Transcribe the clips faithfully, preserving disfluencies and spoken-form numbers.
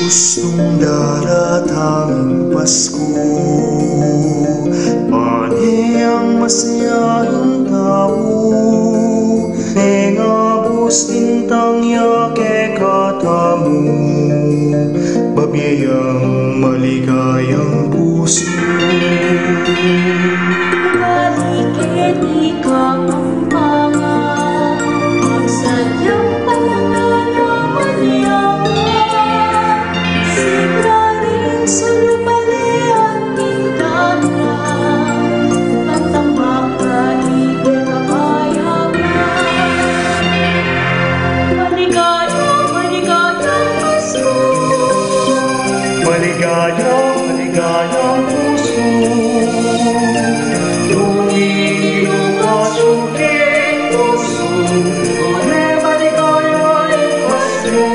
Gustung daratang ing Pasku, pane ang masayaing tau, mengabus ing tangya kekatamu, babie yang maligayang pusu. Balik keti Kapampangan, ang sadyang pananaman niya, siklaring sulupalian, pintana, pantambak ka, ibig kapayagan. Maligaya, maligayang Pasku. Maligaya, maligayang pusu. Tumingin ang ating pusu. Tune maligaya ing Pasku.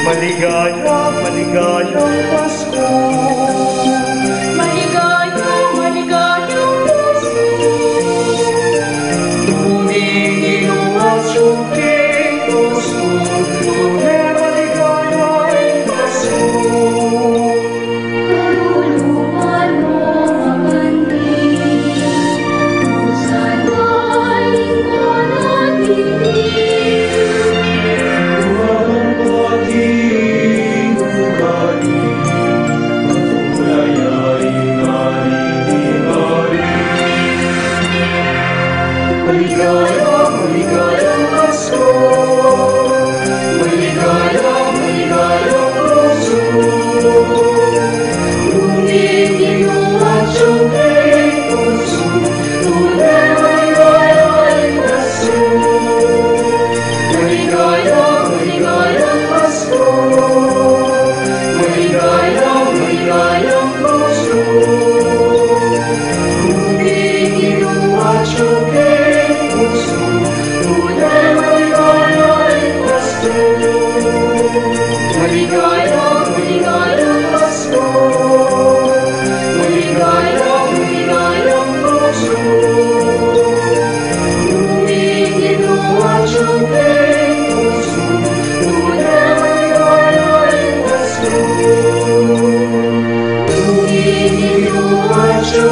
Maligaya, maligayang Pasku. Maligaya, maligayang Pasku. Tumingin ang ating pusu. Tune maligaya ing Pasku. Kaluluan mo ang anting, kung saan ka lingkod at ibig. Dumagan pati ugali, at kulay ay nalilibali. Maligaya, maligayang Pasko. Maligaya, maligayang pusu. Tumingin ang ating pusu. Tune maligaya ing Pasko. Maligaya, maligayang Pasko. Maligaya, maligayang pusu. Tumingin ang ating pusu. Tune maligaya ing Pasko. Maligaya, maligayang Pasko. Maligaya, maligayang pusu. Tumingin ang ating pusu. Tune maligaya ing Pasko. Tumingin ang ating pusu.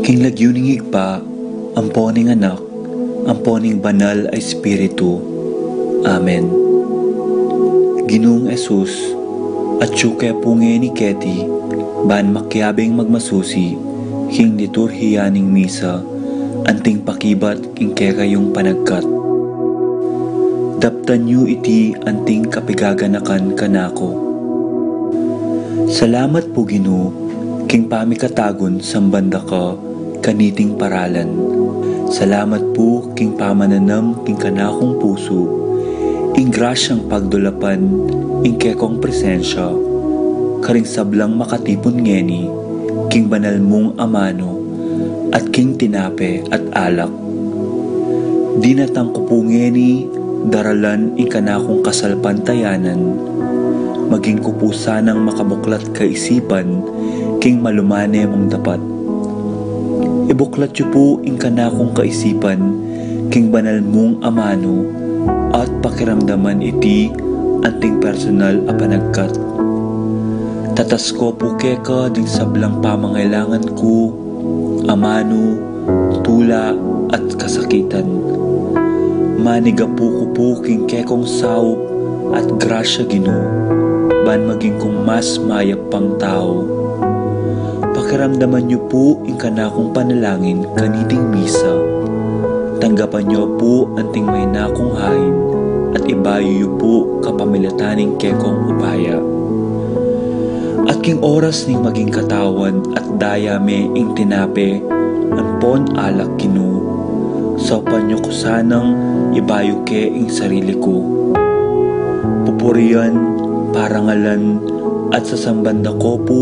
King lagyu ning Ibpa, ampo ning Anak, ampo ning Banal a Espiritu. Amen. Ginung Jesus, atyu ke pu ngeni keti, ban makiabing magmasusi king liturhiya ning misa, anting pakibat king kekayung panagkat. Daptan yu iti anting kapigaganakan kanaku. Salamat pu, Ginu, king pamikatagun samban da ka kaniting paralan. Salamat pu king pamananam king kanakung pusu ing grasyang pagdulapan ing kekong presensya karing sablang makatipun ngeni king banal mung amanu at king tinape at alak. Dinatang ku pu ngeni daralan ing kanakung kasalpantayanan, maging ku pu sanang makabuklat kaisipan king malumane mung dapat. Ibuklat yu pu ing kanakung kaisipan king banal mung amanu at pakiramdaman iti anting personal a panagkat. Tatasko pu keka ding sablang pamangailangan ku, amanu, tula, at kasakitan. Manigapu ku pu king kekong saup at grasya, Ginu, ban maging kung mas mayap pang tau. Pakiramdaman yu pu ing kanakung panalangin kaniting misa. Tanggapan yu pu anting mahinakung hain at ibayu yu pu kapamilatan ning kekong upaya. At king oras ning maging katawan at daya me ing tinape ampon alak, Ginu, saupan yu ku sanang ibayu ke ing sarili ku. Pupurian, parangalan, at sasamban da ko pu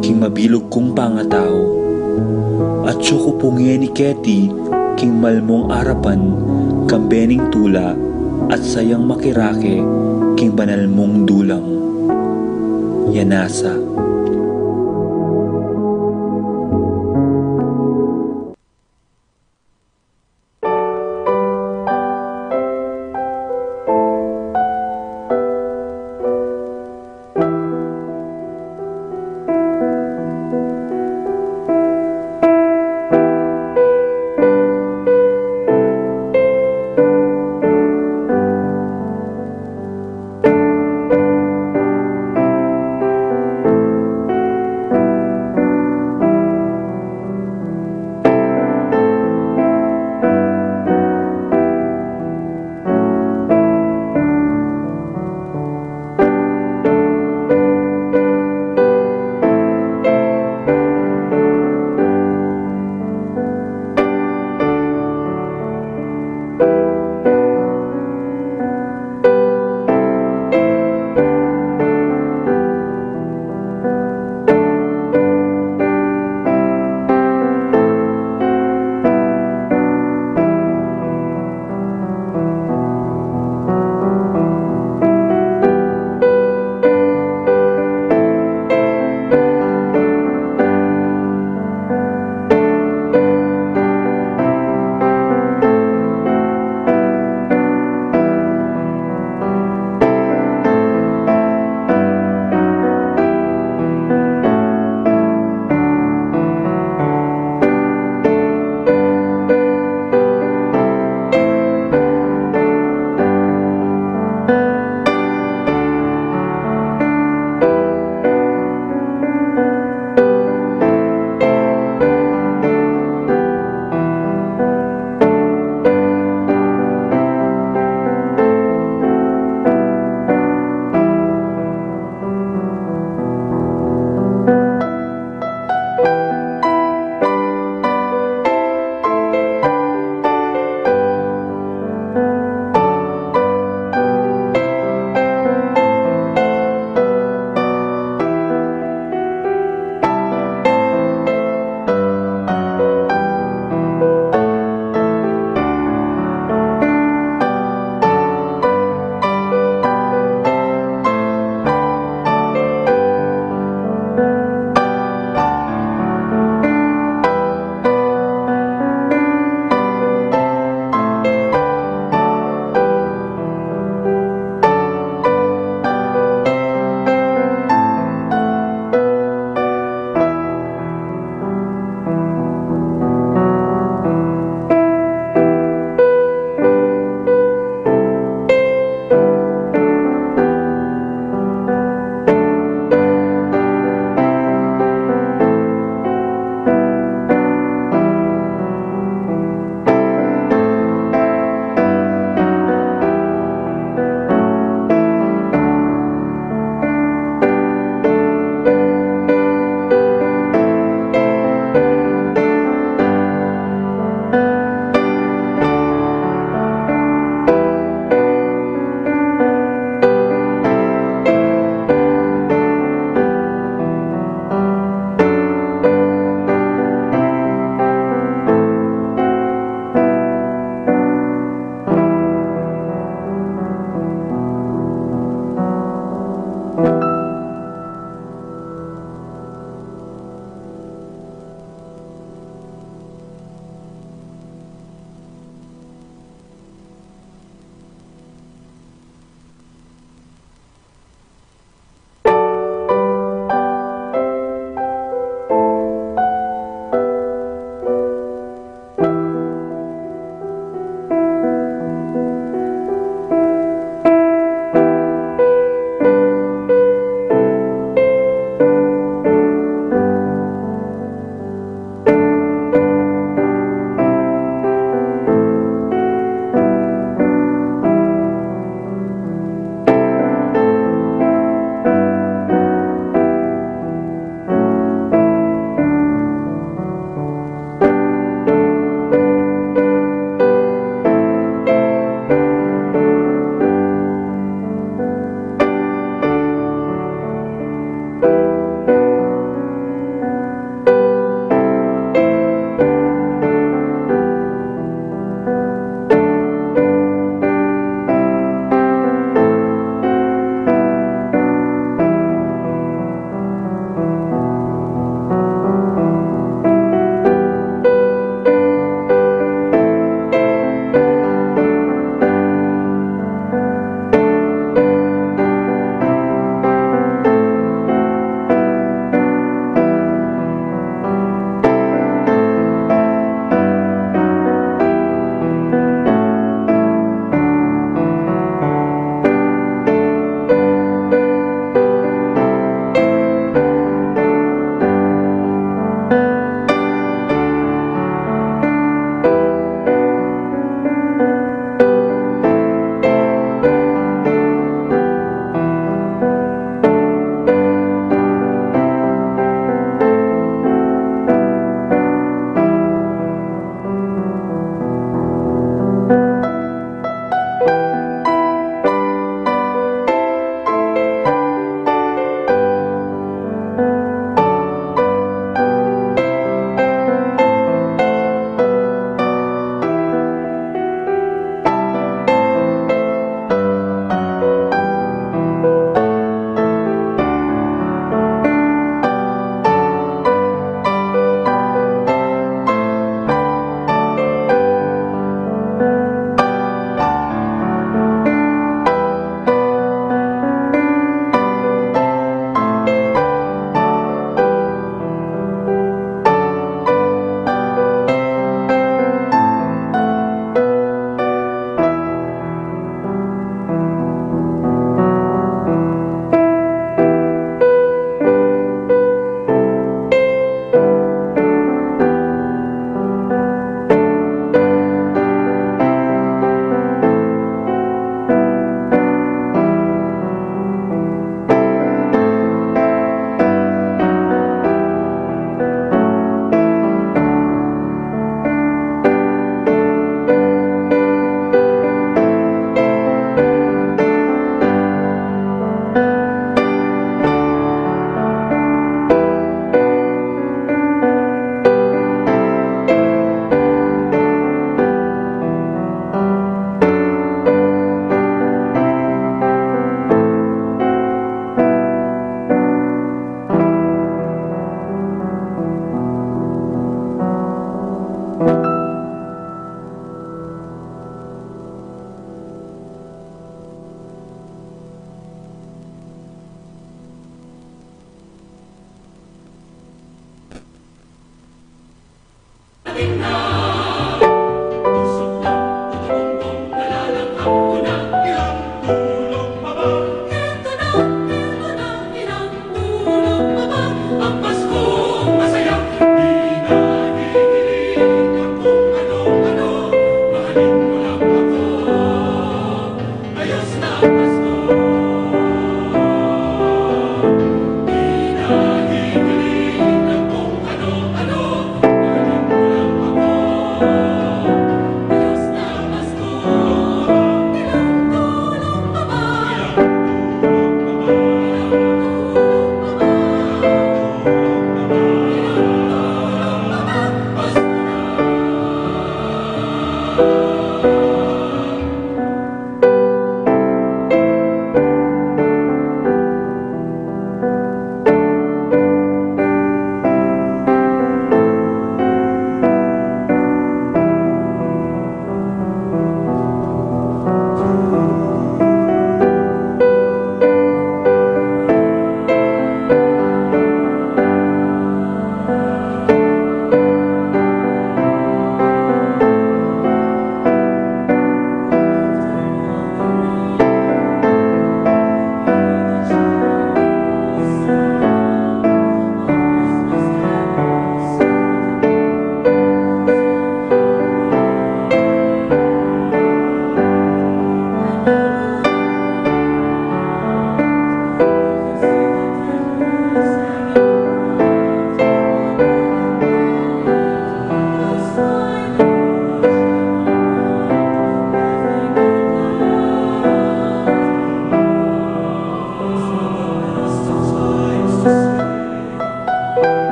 king mabilug kung pangatau. At yu ku pu ngeni keti king malmung arapan kambe ning tula at sayang makirake king banal mung dulang. Yanasa.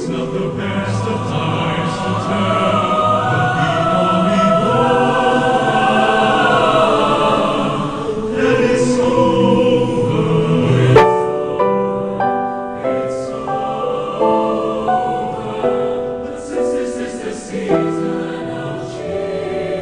Of the best of times to tell, the people we love, that it's over, it's over, it's over. But since this is the season of cheer,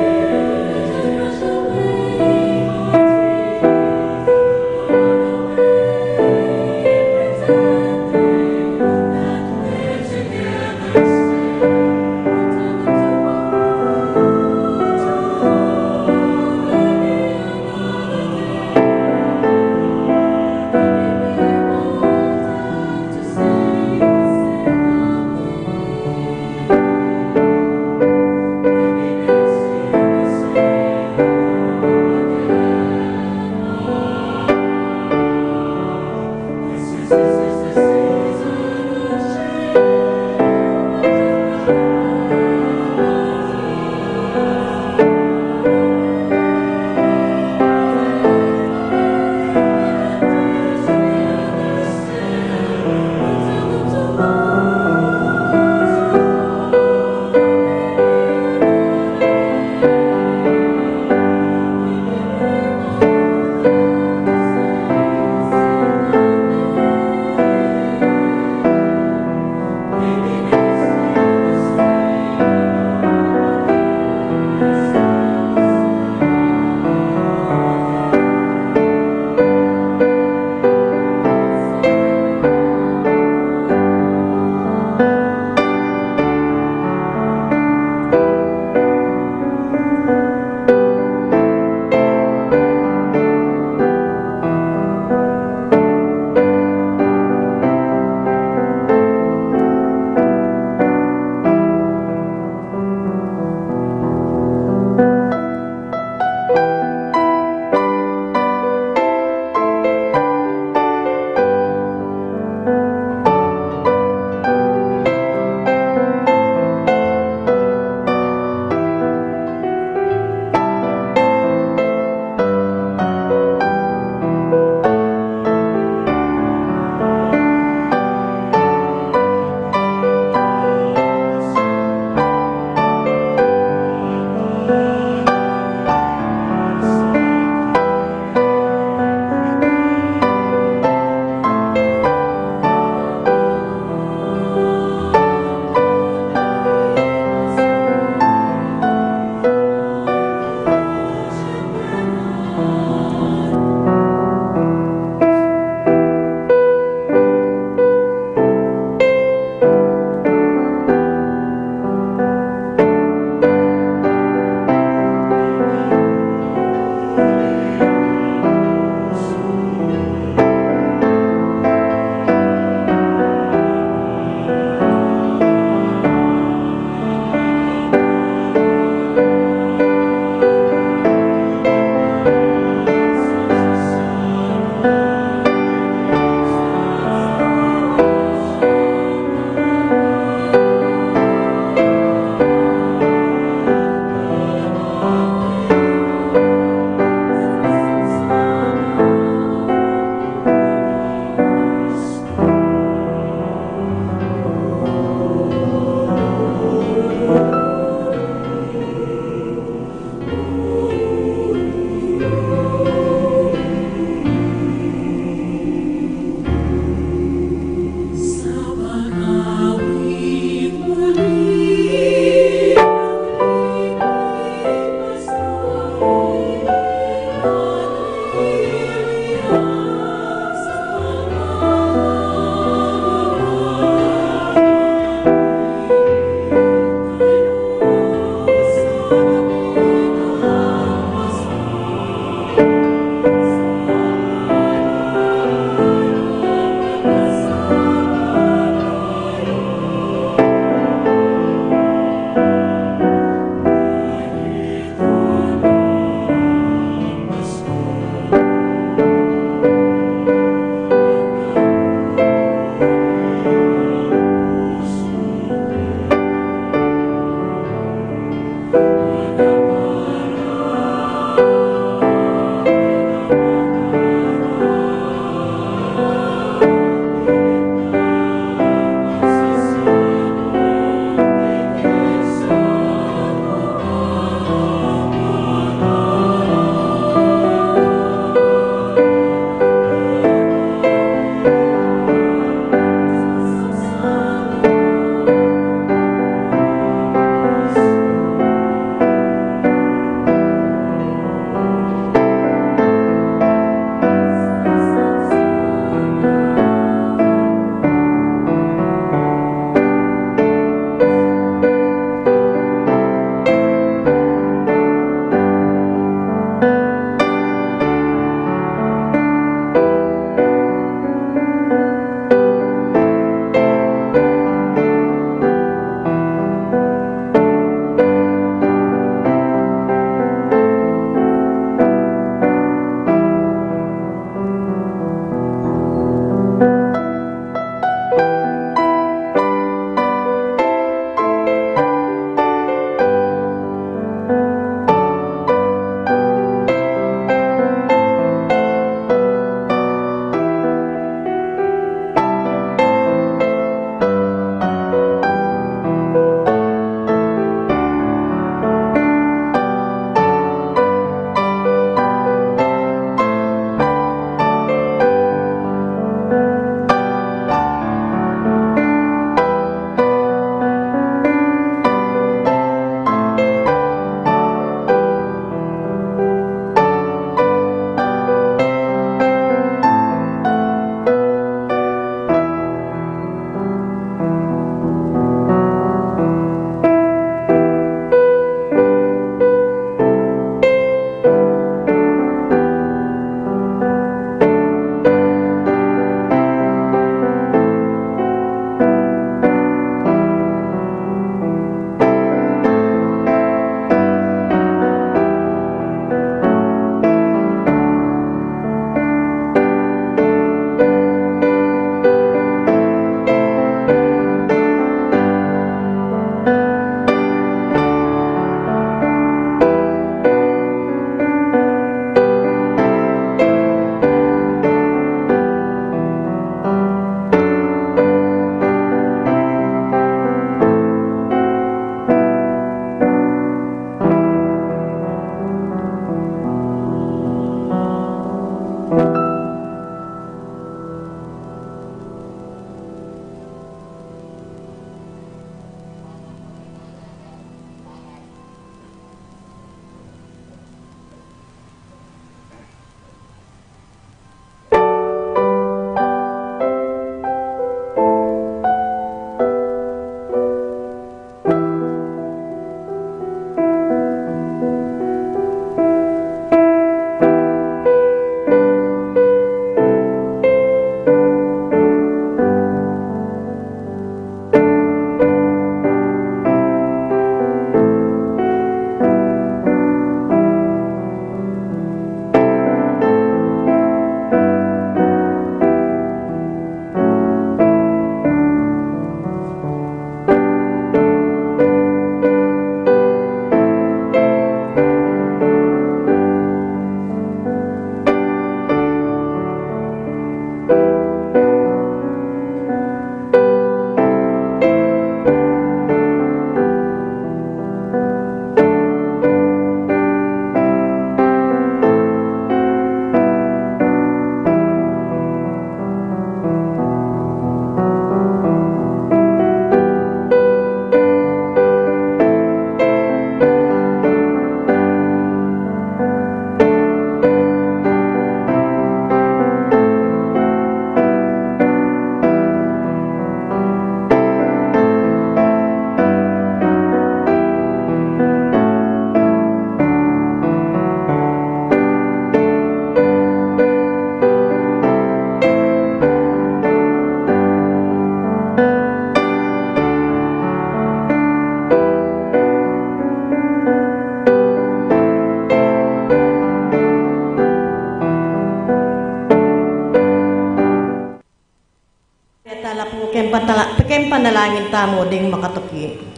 Patala-, peking panalangin tamu ding makatuki.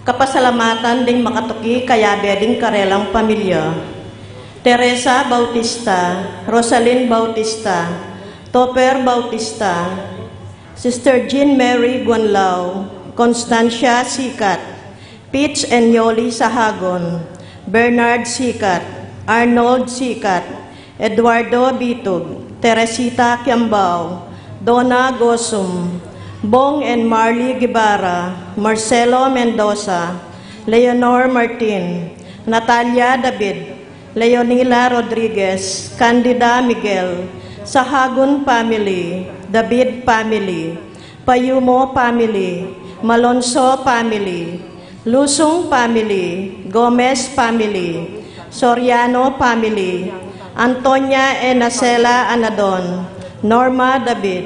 Kapasalamatan ding makatuki kayabe ding karelang pamilya. Teresa Bautista, Rosalyn Bautista, Topper Bautista, Sister Jean Mary Guanlao, Constancia Sikat, Pits and Yoli Sahagon, Bernard Sikat, Arnold Sikat, Eduardo Bitug, Teresita Kiambao, Donna Gosum, Bong and Marley Guevara, Marcelo Mendoza, Leonor Martin, Natalia David, Leonila Rodriguez, Candida Miguel, Sahagun family, David family, Payumo family, Malonzo family, Lusung family, Gomez family, Soriano family, Antonia and Acela Anadon, Norma David,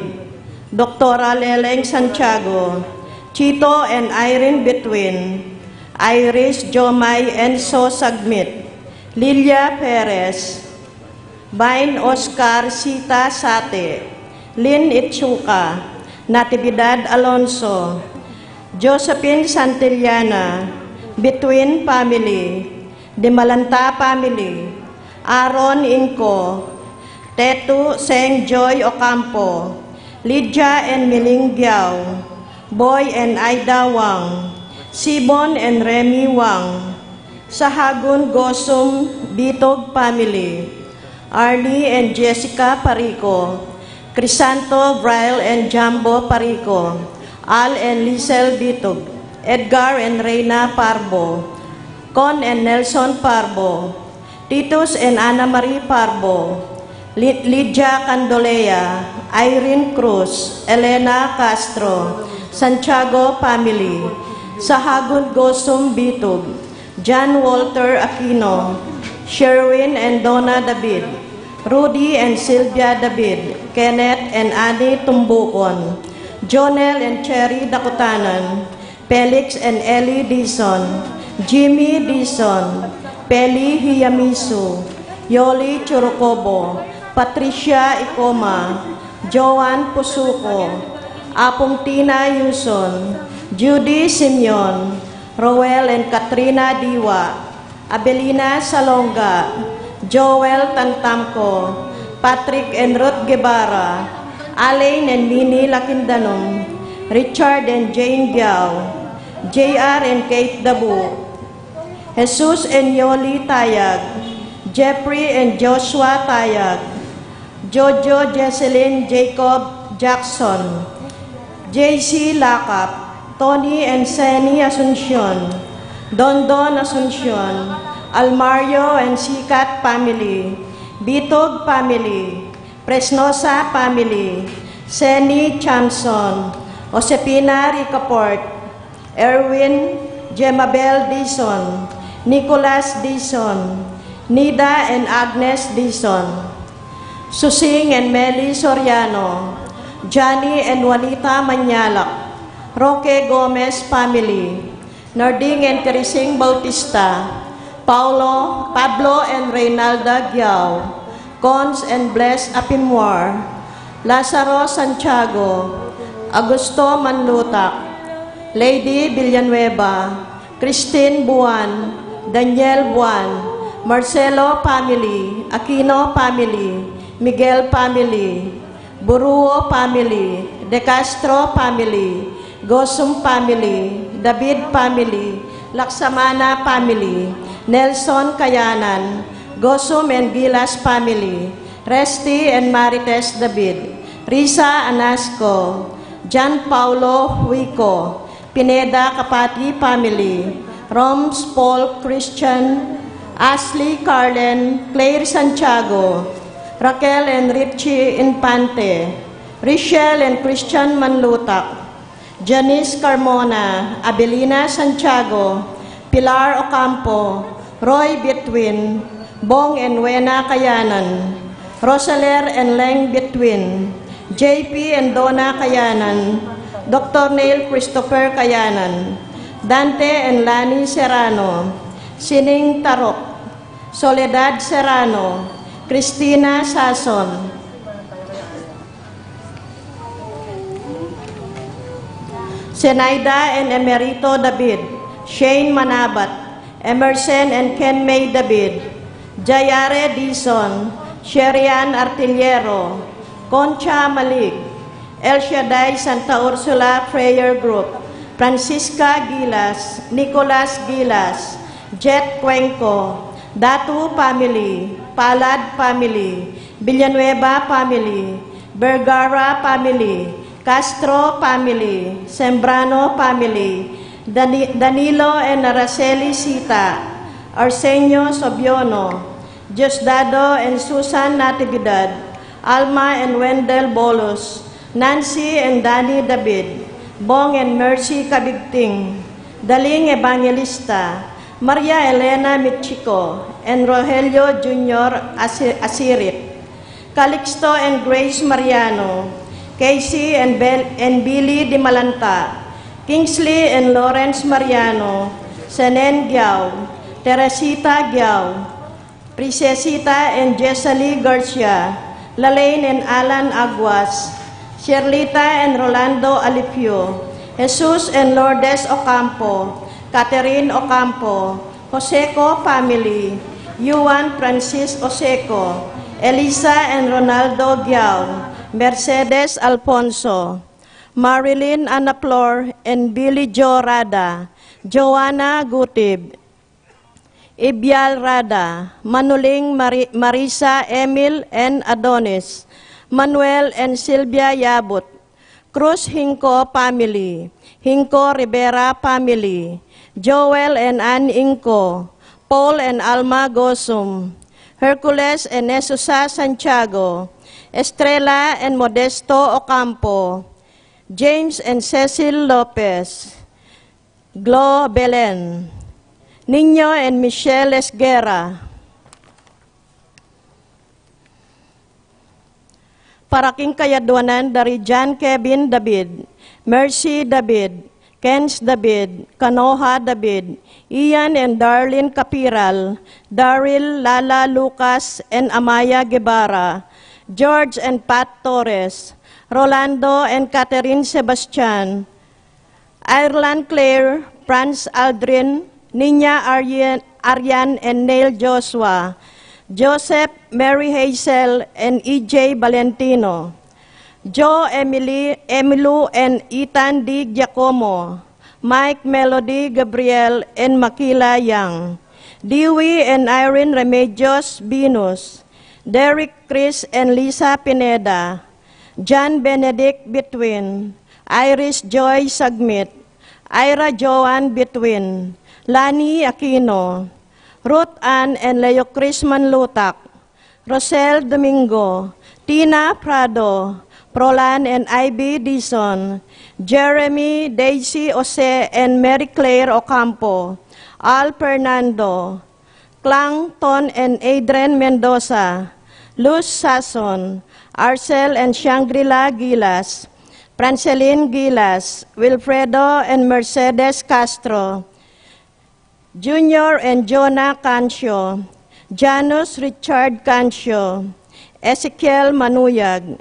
Doktora Leleng Santiago, Chito and Irene Between, Iris Jomay Enso Sagmit, Lilia Perez, Vine Oscar Sita Sate, Lynn Itsuka, Natividad Alonso, Josephine Santillana, Between family, Dimalanta family, Aaron Inco, Tetu Seng Joy Ocampo, Lydia and Miling Giao, Boy and Aida Wang, Sibon and Remy Wang, Sahagun Gosum Bitog family, Arnie and Jessica Parico, Crisanto, Brian and Jambo Parico, Al and Lisel Bitog, Edgar and Reina Parbo, Con and Nelson Parbo, Titus and Ana Marie Parbo, Li-, Lydia Candolea, Irene Cruz, Elena Castro, Santiago family, Sahagun Gosum Bitug, John Walter Aquino, Sherwin and Donna David, Rudy and Sylvia David, Kenneth and Annie Tumbucon, Jonel and Cherry Dakutanan, Felix and Ellie Dizon, Jimmy Dizon, Peli Hiyamisu, Yoli Churukobo, Patricia Icoma, Joan Pusuco, Apung Tina Yuson, Judy Simeon, Roel and Katrina Diwa, Abelina Salonga, Joel Tantamco, Patrick and Ruth Guevara, Alain and Mini Lakindanum, Richard and Jane Giao, J R and Kate Dabu, Jesus and Yoli Tayag, Jeffrey and Joshua Tayag, Jojo Jesselyn Jacob Jackson, J C Lakap, Tony and Seni Asuncion, Dondon Asuncion, Almario and Sikat family, Bitog family, Presnosa family, Seni Chamson, Josefina Ricaport, Erwin, Jemabel Dizon, Nicolas Dizon, Nida and Agnes Dizon, Susing and Meli Soriano, Johnny and Juanita Manyalak, Roque Gomez family, Narding and Teresing Bautista, Paulo, Pablo and Reynalda Giao, Cons and Bless Apimwar, Lazaro Santiago, Augusto Manlutak, Lady Villanueva, Christine Buan, Daniel Buan, Marcelo family, Aquino family, Miguel family, Buruo family, De Castro family, Gosum family, David family, Laksamana family, Nelson Kayanan, Gosum and Gilas family, Resty and Marites David, Risa Anasco, John Paulo Huico, Pineda Kapati family, Roms Paul Christian, Ashley Carlen, Claire Santiago, Raquel and Richie Infante, Richelle and Christian Manlutak, Janice Carmona, Abelina Santiago, Pilar Ocampo, Roy Betwin, Bong and Wena Kayanan, Rosaler and Leng Betwin, J P and Donna Kayanan, Doctor Neil Christopher Kayanan, Dante and Lani Serrano, Sining Tarok, Soledad Serrano, Christina Sason, Zenaida and Emerito David, Shane Manabat, Emerson and Kenmay David, Jayare Dizon, Sherian Artillero, Concha Malig, El Shaddai Santa Ursula Prayer Group, Francisca Gilas, Nicolas Gilas, Jet Cuenco, Datu family, Palad family, Villanueva family, Vergara family, Castro family, Sembrano family, Dani-, Danilo and Araceli Sita, Arsenio Sobiono, Diosdado and Susan Natividad, Alma and Wendell Bolos, Nancy and Danny David, Bong and Mercy Cabigting, Daling Evangelista, Maria Elena Michiko, and Rogelio Junior Asi-, Asirit, Calixto and Grace Mariano, Casey and Bel-, and Billy Dimalanta, Kingsley and Lawrence Mariano, Senen Giao, Teresita Giao, Princesita and Jessaly Garcia, Lalaine and Alan Aguas, Sherlita and Rolando Alipio, Jesus and Lourdes Ocampo, Catherine Ocampo, Joseco family, Juan Francis Oseco, Elisa and Ronaldo Giao, Mercedes Alfonso, Marilyn Anaflor and Billy Joe Rada, Joanna Gutib, Ibial Rada, Manuling Mari-, Marisa Emil and Adonis, Manuel and Sylvia Yabut, Cruz Hinco family, Hinco Rivera family, Joel and Ann Hinco, Paul and Alma Gosum, Hercules and Esusa Santiago, Estrella and Modesto Ocampo, James and Cecil Lopez, Glo Belen, Niño and Michelle Esguerra. Para king kayadwanan da ri John Kevin David, Mercy David, Kens David, Kanoha David, Ian and Darlene Capiral, Daryl, Lala Lucas and Amaya Guevara, George and Pat Torres, Rolando and Catherine Sebastian, Ireland Claire, Franz Aldrin, Nina Aryan, Aryan and Neil Joshua, Joseph, Mary Hazel, and E J Valentino, Joe, Emily, Emilu and Ethan D Giacomo, Mike, Melody, Gabriel, and Makila Young, Dewey and Irene Remedios Venus, Derek, Chris, and Lisa Pineda, John Benedict Between, Iris Joy Sagmit, Ira Joan Between, Lani Aquino, Ruth Ann and Leo Chris Manlutak, Rosel Domingo, Tina Prado, Prolan and Ivy Dizon, Jeremy, Daisy Jose and Mary Claire Ocampo, Al Fernando, Clang, Ton and Adrian Mendoza, Luz Sason, Arcel and Shangri-La Gilas, Francelin Gilas, Wilfredo and Mercedes Castro, Junior and Jonah Cancio, Janus Richard Cancio, Ezekiel Manuyag,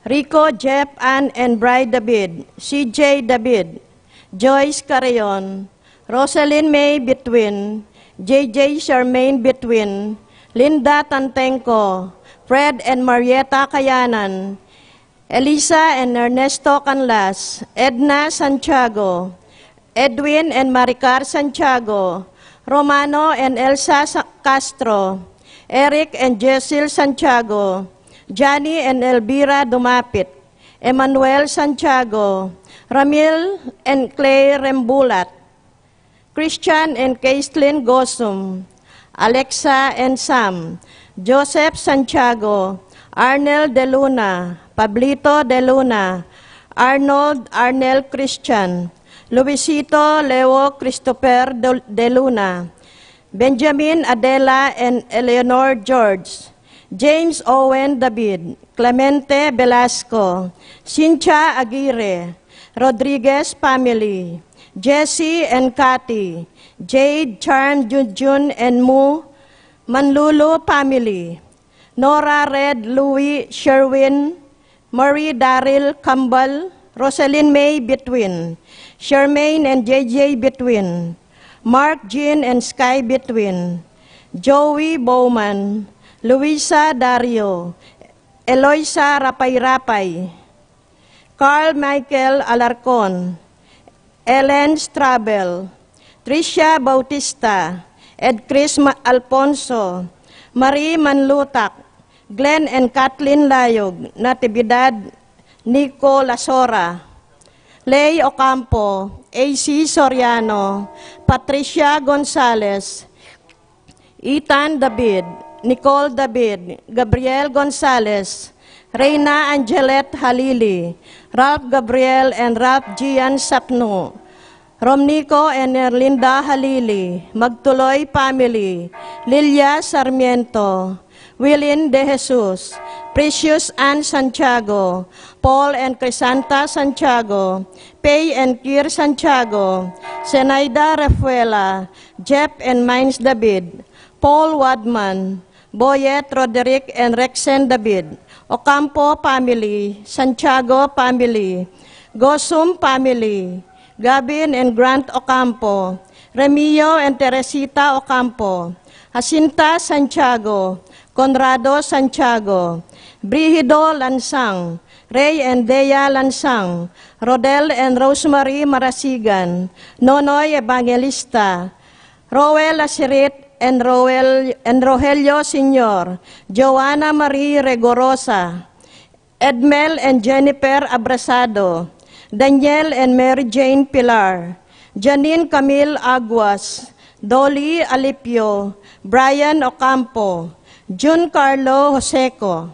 Rico, Jeff, Ann and Bry David, C J David, Joyce Carreon, Rosalyn May Between, J J Charmaine Between, Linda Tantengco, Fred and Marieta Kayanan, Elisa and Ernesto Canlas, Edna Santiago, Edwin and Maricar Santiago, Romano and Elsa Sa-, Castro, Eric and Jezil Santiago, Johnny and Elvira Dumapit, Emmanuel Santiago, Ramil and Claire Rembulat, Christian and Caitlin Gosum, Alexa and Sam, Joseph Santiago, Arnel De Luna, Pablito De Luna, Arnold Arnel Christian, Luisito Leo Christopher De, De Luna, Benjamin Adela and Eleanor George, James Owen David, Clemente Velasco, Cynthia Aguirre, Rodriguez family, Jesse and Cathy, Jade, Charm, Junjun and Mu, Manlulu family, Nora, Red, Louie, Sherwin, Marie, Daryl, Kambal, Roselyn May Between, Charmaine and J J Between, Mark, Jean and Sky Between, Joey Bowman, Luisa Dario, Eloisa Rapay-Rapay, Carl Michael Alarcon, Ellen Strabel, Tricia Bautista, Ed Chris Ma-, Alfonso, Marie Manlutak, Glenn and Kathleen Layog, Natividad Nico Lasora, Lay Ocampo, A C Soriano, Patricia Gonzalez, Ethan David, Nicole David, Gabriel Gonzalez, Reina Angelet Halili, Ralph Gabriel and Ralph Gian Sapnu, Romnico and Erlinda Halili, Magtuloy family, Lilia Sarmiento, Wilin De Jesus, Precious Ann Santiago, Paul and Crisanta Santiago, Pay and Kir Santiago, Zenaida Refuela, Jeff and Mines David, Paul Wadman, Boyet Roderick and Rexen David, Ocampo family, Santiago family, Gosum family, Gavin and Grant Ocampo, Remio and Teresita Ocampo, Jacinta Santiago, Conrado Santiago, Brigido Lansang, Ray and Dea Lansang, Rodel and Rosemary Marasigan, Nonoy Evangelista, Roel Asirit and Roel, and Rogelio Senior, Joanna Marie Regorosa, Edmel and Jennifer Abrasado, Daniel and Mary Jane Pilar, Janine Camille Aguas, Dolly Alipio, Brian Ocampo, Jun Carlo Joseco,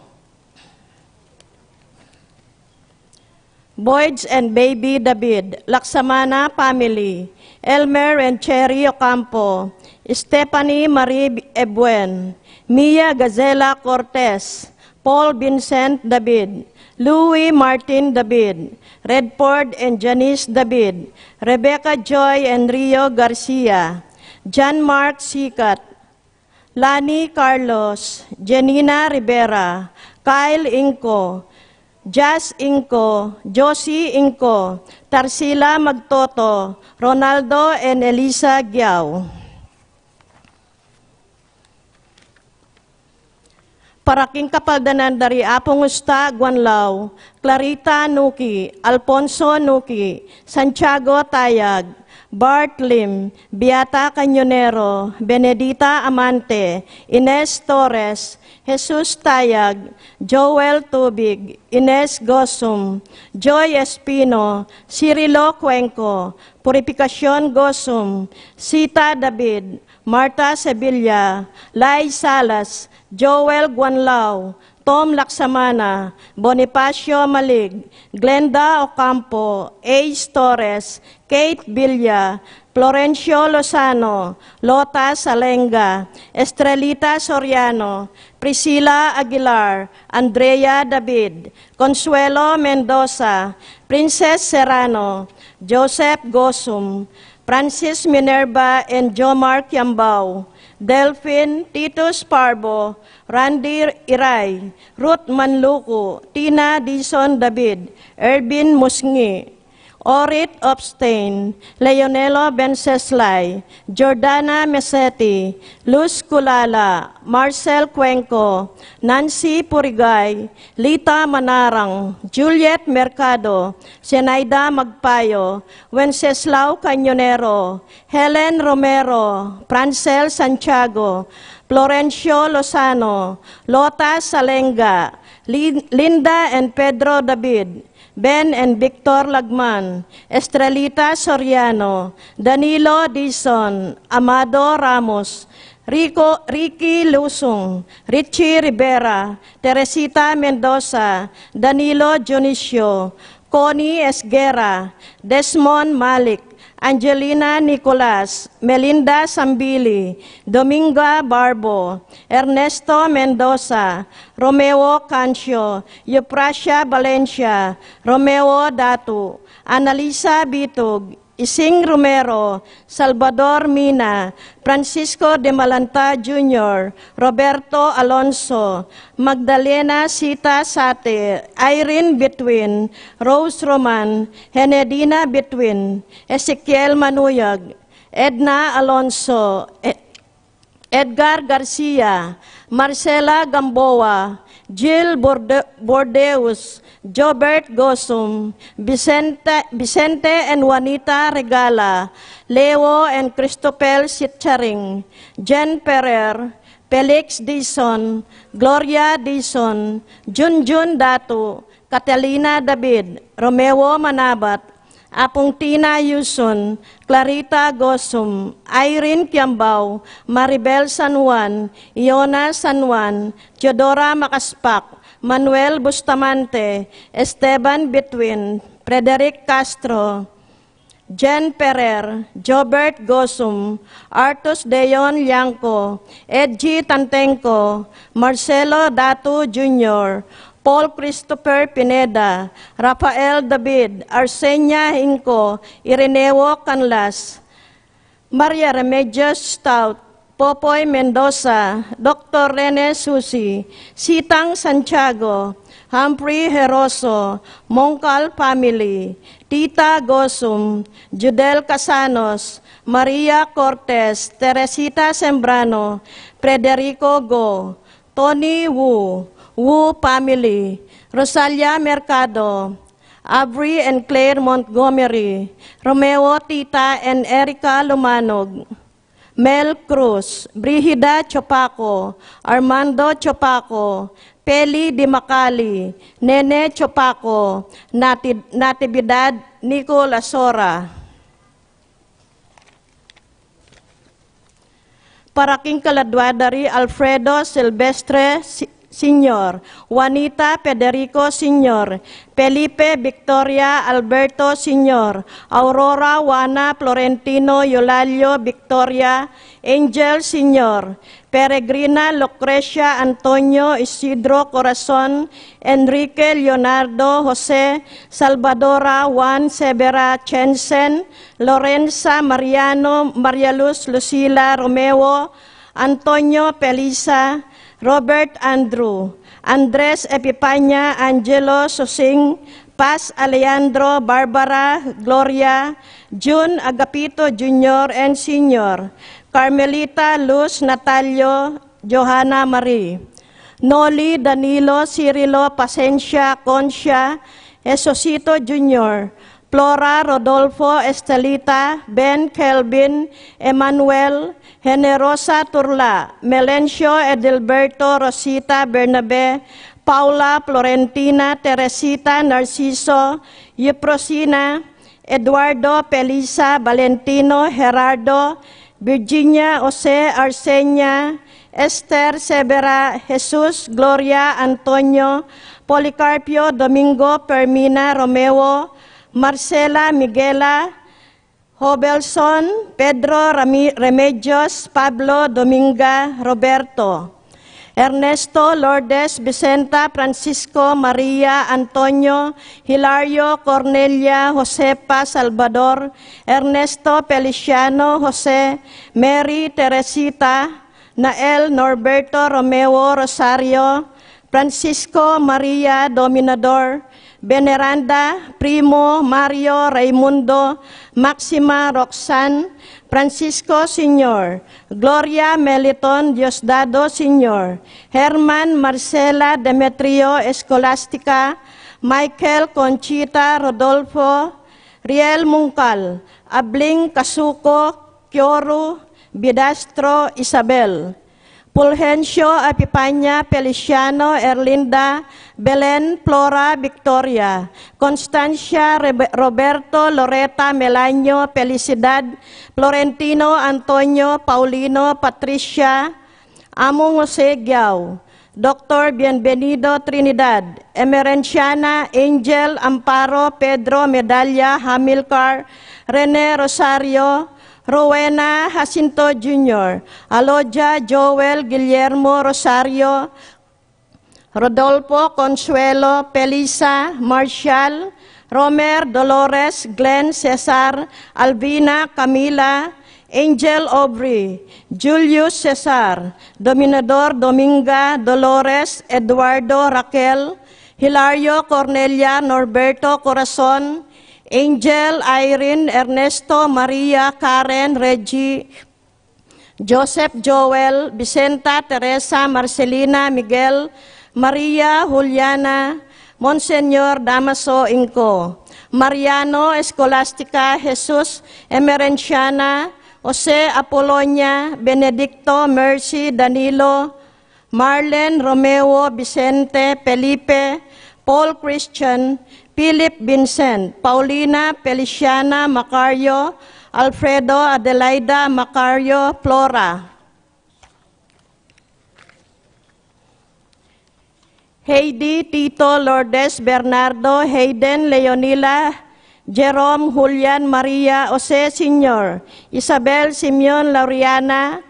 Boyd's and Baby David, Laksamana family, Elmer and Cherry Ocampo, Stephanie Marie Ebuen, Mia Gazela Cortez, Paul Vincent David, Louis Martin David, Redford and Janice David, Rebecca Joy and Rio Garcia, John Mark Sikat, Lani Carlos, Jenina Rivera, Kyle Inco, Jazz Inco, Josie Inco, Tarsila Magtoto, Ronaldo and Elisa Giao. Para king kapaldanan da ri Apung Usta Guanlao, Clarita Nuki, Alfonso Nuki, Santiago Tayag, Bart Lim, Beata Cañonero, Benedita Amante, Ines Torres, Jesus Tayag, Joel Tubig, Ines Gosum, Joy Espino, Cirilo Cuenco, Purificacion Gosum, Sita David, Martha Sevilla, Lai Salas, Joel Guanlao, Tom Laksamana, Bonifacio Malig, Glenda Ocampo, Ace Torres, Kate Villa, Florencio Lozano, Lota Salenga, Estrelita Soriano, Priscilla Aguilar, Andrea David, Consuelo Mendoza, Princess Serrano, Joseph Gosum, Francis Minerva and Jomar Kiambao, Delphin, Titus Parbo, Randy Iray, Ruth Manluku, Tina Dizon David, Ervin Musngi, Orit Opstein, Leonelo Venceslay, Jordana Meseti, Luz Culala, Marcel Cuenco, Nancy Purigay, Lita Manarang, Juliet Mercado, Zenaida Magpayo, Wenceslao Cañonero, Helen Romero, Francel Santiago, Florencio Lozano, Lota Salenga, Lin-, Linda and Pedro David, Ben and Victor Lagman, Estrelita Soriano, Danilo Dizon, Amado Ramos, Rico, Ricky Lusung, Richie Rivera, Teresita Mendoza, Danilo Dionisio, Connie Esguerra, Desmond Malik, Angelina Nicolas, Melinda Sambili, Dominga Barbo, Ernesto Mendoza, Romeo Cancio, Euphrasia Valencia, Romeo Datu, Analisa Bitug, Ising Romero, Salvador Mina, Francisco de Malanta Junior, Roberto Alonso, Magdalena Sita Sate, Irene Bitwin, Rose Roman, Henedina Bitwin, Ezekiel Manuyag, Edna Alonso, E-, Edgar Garcia, Marcela Gamboa, Jill Borde-, Bordeus, Jobert Gosum, Vicente, Vicente and Juanita Regala, Leo and Christopher Sitcharing, Jen Ferrer, Felix Dizon, Gloria Dizon, Junjun Datu, Catalina David, Romeo Manabat, Apung Tina Yuson, Clarita Gosum, Irene Kiambao, Maribel San Juan, Iona San Juan, Teodora Macaspac, Manuel Bustamante, Esteban Bitwin, Frederick Castro, Jen Ferrer, Jobert Gosum, Artus Deon Liangco, Edgy Tantenco, Marcelo Datu Junior, Paul Christopher Pineda, Rafael David, Arsenia Hinco, Ireneo Canlas, Maria Remedios Stout, Popoy Mendoza, Doctor Rene Susi, Sitang Santiago, Humphrey Heroso, Mongcal family, Tita Gosum, Judel Casanos, Maria Cortez, Teresita Sembrano, Frederico Go, Tony Wu, Wu family, Rosalia Mercado, Avery and Claire Montgomery, Romeo Tita and Erica Lumanog, Mel Cruz, Brigida Chopaco, Armando Chopaco, Peli Di Macali, Nene Chopaco, Nati-, Natividad Nicolas Sora. Para king kaladua da ri Alfredo Silvestre Si-, Senior, Juanita Federico Senior, Felipe Victoria Alberto Senior, Aurora Juana Florentino Eulalio Victoria Angel Senior, Peregrina Lucrecia Antonio Isidro Corazon, Enrique Leonardo Jose, Salvadora Juan Severa Chensen, Lorenza Mariano, Maria Luz Lucila Romeo, Antonio Felisa, Robert Andrew, Andres Epipania, Angelo Sosing, Paz Alejandro, Barbara Gloria, Jun Agapito Junior and Senior, Carmelita Luz Natalio, Johanna Marie, Noli Danilo, Cirilo Pasencia, Concia, Esosito Junior, Flora Rodolfo, Estelita, Ben Kelvin, Emmanuel, Generosa Turla, Melencio Edilberto, Rosita Bernabe, Paula Florentina, Teresita Narciso, Euprosina, Eduardo Felisa, Valentino Gerardo, Virginia Jose, Arsenia, Esther Severa, Jesus, Gloria Antonio, Policarpio Domingo, Fermina Romeo, Marcela Miguela, Hobelson, Pedro Rami-, Remedios, Pablo Dominga, Roberto, Ernesto, Lourdes, Vicenta, Francisco, Maria, Antonio, Hilario, Cornelia, Josefa, Salvador, Ernesto, Feliciano, Jose, Mary, Teresita, Nael, Norberto, Romeo, Rosario, Francisco, Maria, Dominador, Veneranda, Primo, Mario, Raimundo, Maxima, Roxanne, Francisco Senior, Gloria, Meliton, Diosdado Senior, Herman, Marcela, Demetrio, Escolastica, Michael, Conchita, Rodolfo, Riel Mungkal, Abling, Kasuko, Kyoru, Bidastro, Isabel, Fulgencio, Epipania, Feliciano, Erlinda, Belen, Flora, Victoria, Constancia, Rebe-, Roberto, Loreta, Melanio, Felicidad, Florentino, Antonio, Paulino, Patricia, Among Jose Giao, Doctor Bienvenido Trinidad, Emerenciana, Angel, Amparo, Pedro, Medalla, Hamilcar, Rene, Rosario, Rowena, Jacinto Junior, Aloja, Joel, Guillermo, Rosario, Rodolfo, Consuelo, Felisa, Marshall, Romer, Dolores, Glenn, Cesar, Alvina, Camila, Angel, Aubrey, Julius, Cesar, Dominador, Dominga, Dolores, Eduardo, Raquel, Hilario, Cornelia, Norberto, Corazon, Angel, Irene, Ernesto, Maria, Karen, Reggie, Joseph, Joel, Vicenta, Teresa, Marcelina, Miguel, Maria, Juliana, Monseñor Damaso Inco, Mariano, Escolastica, Jesus, Emerenciana, Jose, Apolonia, Benedicto, Mercy, Danilo, Marlen, Romeo, Vicente, Felipe, Paul, Christian, Philip, Vincent, Paulina, Feliciana, Macario, Alfredo, Adelaida, Macario, Flora, Heidi, Tito, Lourdes, Bernardo, Hayden, Leonila, Jerome, Julian, Maria, Jose, Senior, Isabel, Simeon, Lauriana,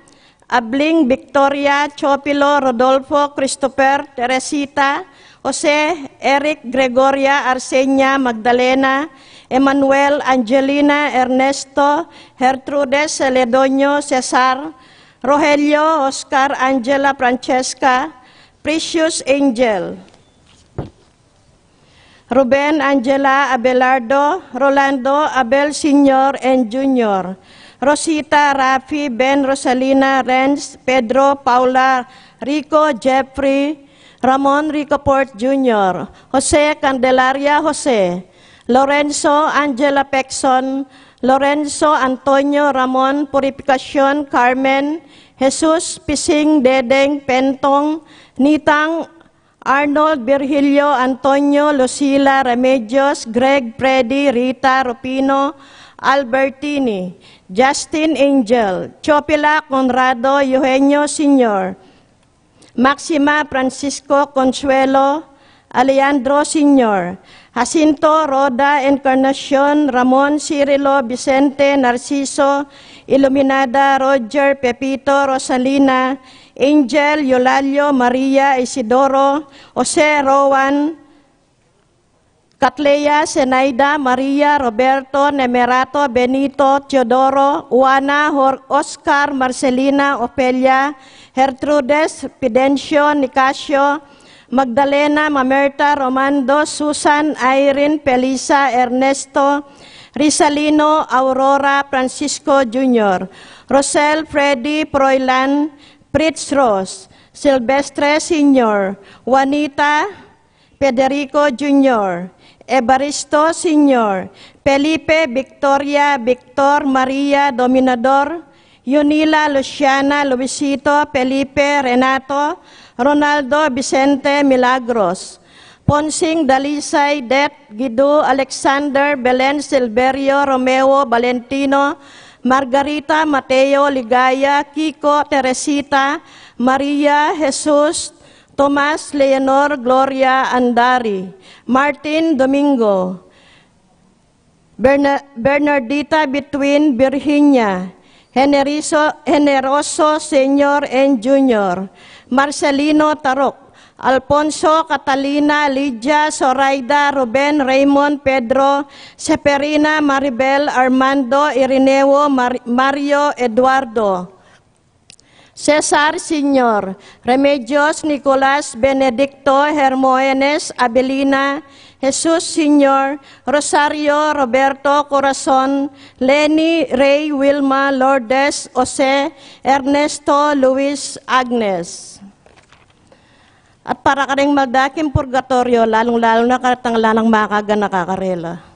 Abling, Victoria, Chopilo, Rodolfo, Christopher, Teresita, Jose, Eric, Gregoria, Arsenia, Magdalena, Emmanuel, Angelina, Ernesto, Gertrudes, Celedonio, Cesar, Rogelio, Oscar, Angela, Francesca, Precious, Angel, Ruben, Angela, Abelardo, Rolando, Abel Senior and Junior, Rosita, Rafi, Ben, Rosalina, Renz, Pedro, Paula, Rico, Jeffrey, Ramon, Rico Port Junior, Jose, Candelaria, Jose, Lorenzo, Angela, Pexon, Lorenzo, Antonio, Ramon, Purificacion, Carmen, Jesus, Pising, Dedeng, Pentong, Nitang, Arnold, Virgilio, Antonio, Lucila, Remedios, Greg, Freddy, Rita, Rufino, Albertini, Justin, Angel, Chopila, Conrado, Eugenio Senior, Maxima, Francisco, Consuelo, Alejandro Senior, Jacinto, Rhoda, Encarnacion, Ramon, Cirilo, Vicente, Narciso, Iluminada, Roger, Pepito, Rosalina, Angel, Eulalia, Maria, Isidoro, Jose, Rowan, Catleya, Zenaida, Maria, Roberto, Nemerato, Benito, Teodoro, Juana, Jor-, Oscar, Marcelina, Ofelia, Gertrudes, Fidencio, Nicasio, Magdalena, Mamerta, Romando, Susan, Irene, Felisa, Ernesto, Risalino, Aurora, Francisco Junior, Rosel, Freddy, Froilan, Fritz, Rose, Silvestre Senior, Juanita, Federico Junior, Evaristo Senior, Felipe, Victoria, Victor, Maria, Dominador, Yunila, Luciana, Luisito, Felipe, Renato, Ronaldo, Vicente, Milagros, Ponsing, Dalisay, Det, Gidu, Alexander, Belen, Silverio, Romeo, Valentino, Margarita, Mateo, Ligaya, Kiko, Teresita, Maria, Jesus, Tomas, Leonor, Gloria, Andari, Martin, Domingo, Berna-, Bernardita, Between, Virginia, Generiso-, Generoso Senior and Junior, Marcelino, Tarok, Alfonso, Catalina, Lydia, Zoraida, Ruben, Raymond, Pedro, Seferina, Maribel, Armando, Irineo, Mar-, Mario, Eduardo, Cesar Senior, Remedios, Nicolas, Benedicto, Hermogenes, Abelina, Jesus Senior, Rosario, Roberto, Corazon, Leni, Rey, Wilma, Lourdes, Jose, Ernesto, Luis, Agnes. At para karing magdaking purgatoryo, lalung-lalu na karetang ala nang makaganaka karela.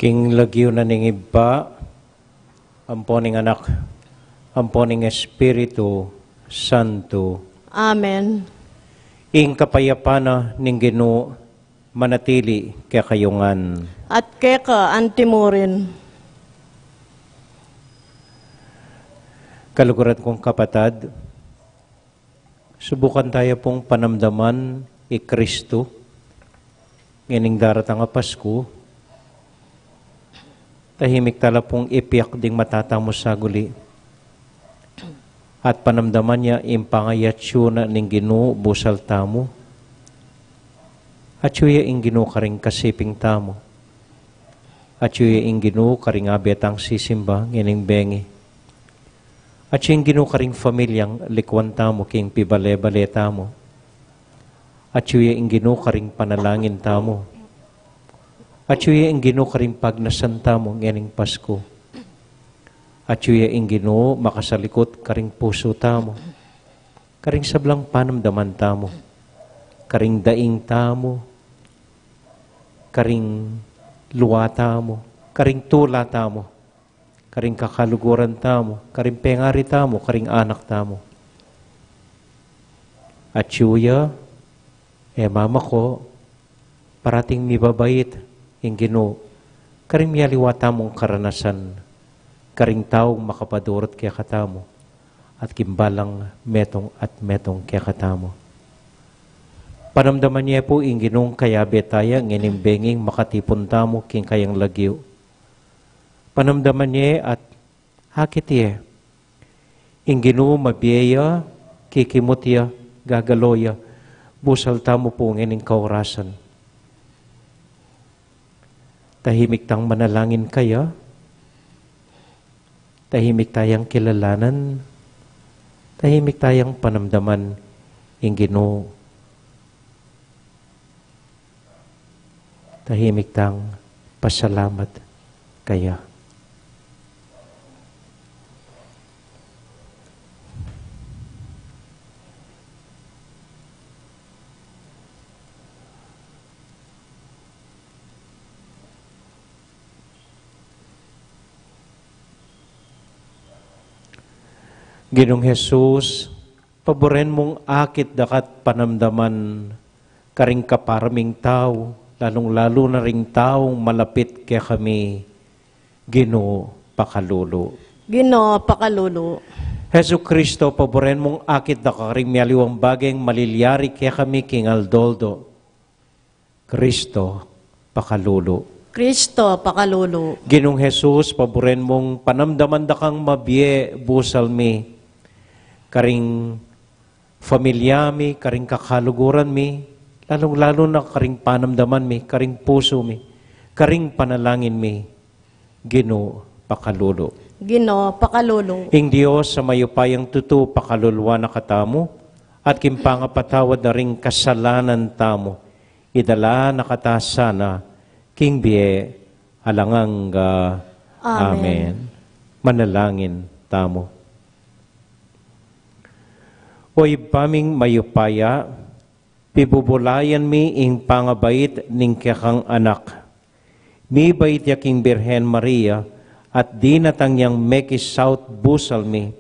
King lagyu na ning Ibpa, ampo ning Anak, ampo ning Espiritu Santo. Amen. Ing kapayapan na ning Ginu manatili kekayu ngan. At keka antimurin. Kaluguran kung kapatad, subukan taya pung panamdaman i Kristu ngening daratang a Pasku. Tahimik tala pung ipiak ding mata tamu saguli at panamdaman ya ing pangayatsu na ning Ginu busal tamu. Atsu ya ing Ginu karing kasiping tamu. Atsu ya ing Ginu karing abe tang sisimba ngening bengi. Atsu ya ing Ginu karing pamilyang likuan tamu king pibale-bale tamu. Atsu ya ing Ginu karing panalangin tamu. Atsu ya ing Ginu karing pagnasan tamu ngening Pasku. Atsu ya ing Ginu makasalikut karing pusu tamu, karing sablang panamdaman tamu, karing daing tamu, karing lua tamu, karing tula tamu, karing kakaluguran tamu, karing pengari tamu, karing anak tamu. Atsu ya, e mama ko, parating mibabait ing Ginu karing mialiwa tamung karanasan, karing taung makapadurut kekatamu, at king balang metung at metung kekatamu. Panamdaman ye pu ing Ginung kayabe taya ngening benging makatipun tamu king kayang lagyu. Panamdaman ye at akit ye. Ing Ginu mabie ya, kikimut ya, gagalo ya, busal tamu pu ngening kaurasan. Tahimik tang manalangin kaya, tahimik tayang kilalanan, tahimik tayang panamdaman ing Ginu. Tahimik tang pasalamat kaya. Ginung Jesus, paburen mung akit daka't panamdaman karing kapara ming tau, lalung-lalu na ring taung malapit kekami. Ginu, pakalulu. Ginu, pakalulu. Jesucristo, paburen mung akit daka karing mialiwang bageng malilyari kekami king aldo-aldo. Kristo, pakalulu. Kristo, pakalulu. Ginung Jesus, paburen mung panamdaman da kang mabie busal mi, karing familia mi, karing kakaluguran mi, lalung-lalu na karing panamdaman mi, karing pusu mi, karing panalangin mi. Ginu, pakalulu. Ginu, pakalulu. Ing Dios a mayupayang tutu pakaluluan na katamu, at king pangapatawad na ring kasalanan tamu, idala na kata sana king bie alang angga. Amen. Amen. Manalangin tamu. O Ibpa ming mayupaya, pibubulayan mi ing pangabait ning kekang Anak. Mibait ya king Birhen Maria, at dinatang yang mekisaut busal mi.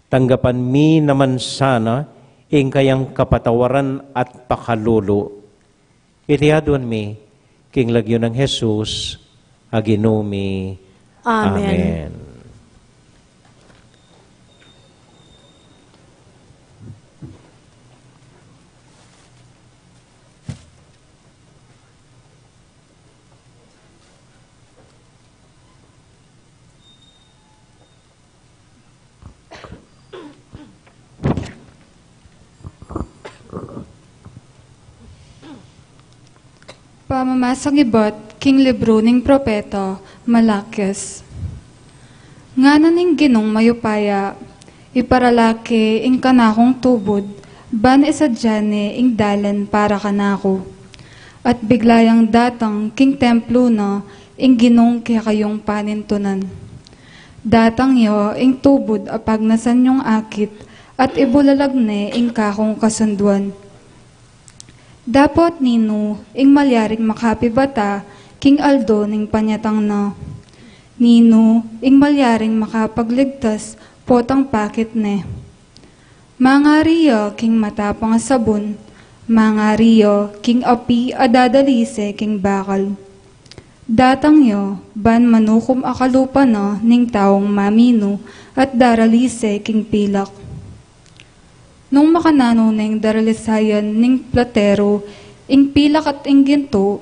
Tanggapan mi naman sana ing kayang kapatawaran at pakalulu. Iti aduan mi king lagyu nang Jesus a Ginu mi. Amen. Amen. Pamamasang ibat king libru ning propeta Malakias. Ngana ning Ginung mayupaya, iparala ke ing kanakung tubud, ban isadya ne ing dalan para kanaku. At bigla yang datang king templu na ing Ginung kekayung panintunan. Datang ya ing tubud a pagnasan yung akit, at ibulalag ne ing kakung kasunduan. Dapot ninu ing malyaring makapibata king aldo ning panyatang na? Ninu ing malyaring makapagligtas potang pakit ne? Mangari ya king matapang a sabun, mangari ya king api a dadalise king bakal. Datang ya ban manukum a kalupa na ning taung maminu at daralise king pilak. Nung makananu neng daralisayan ning plateru ing pilak at ing gintu,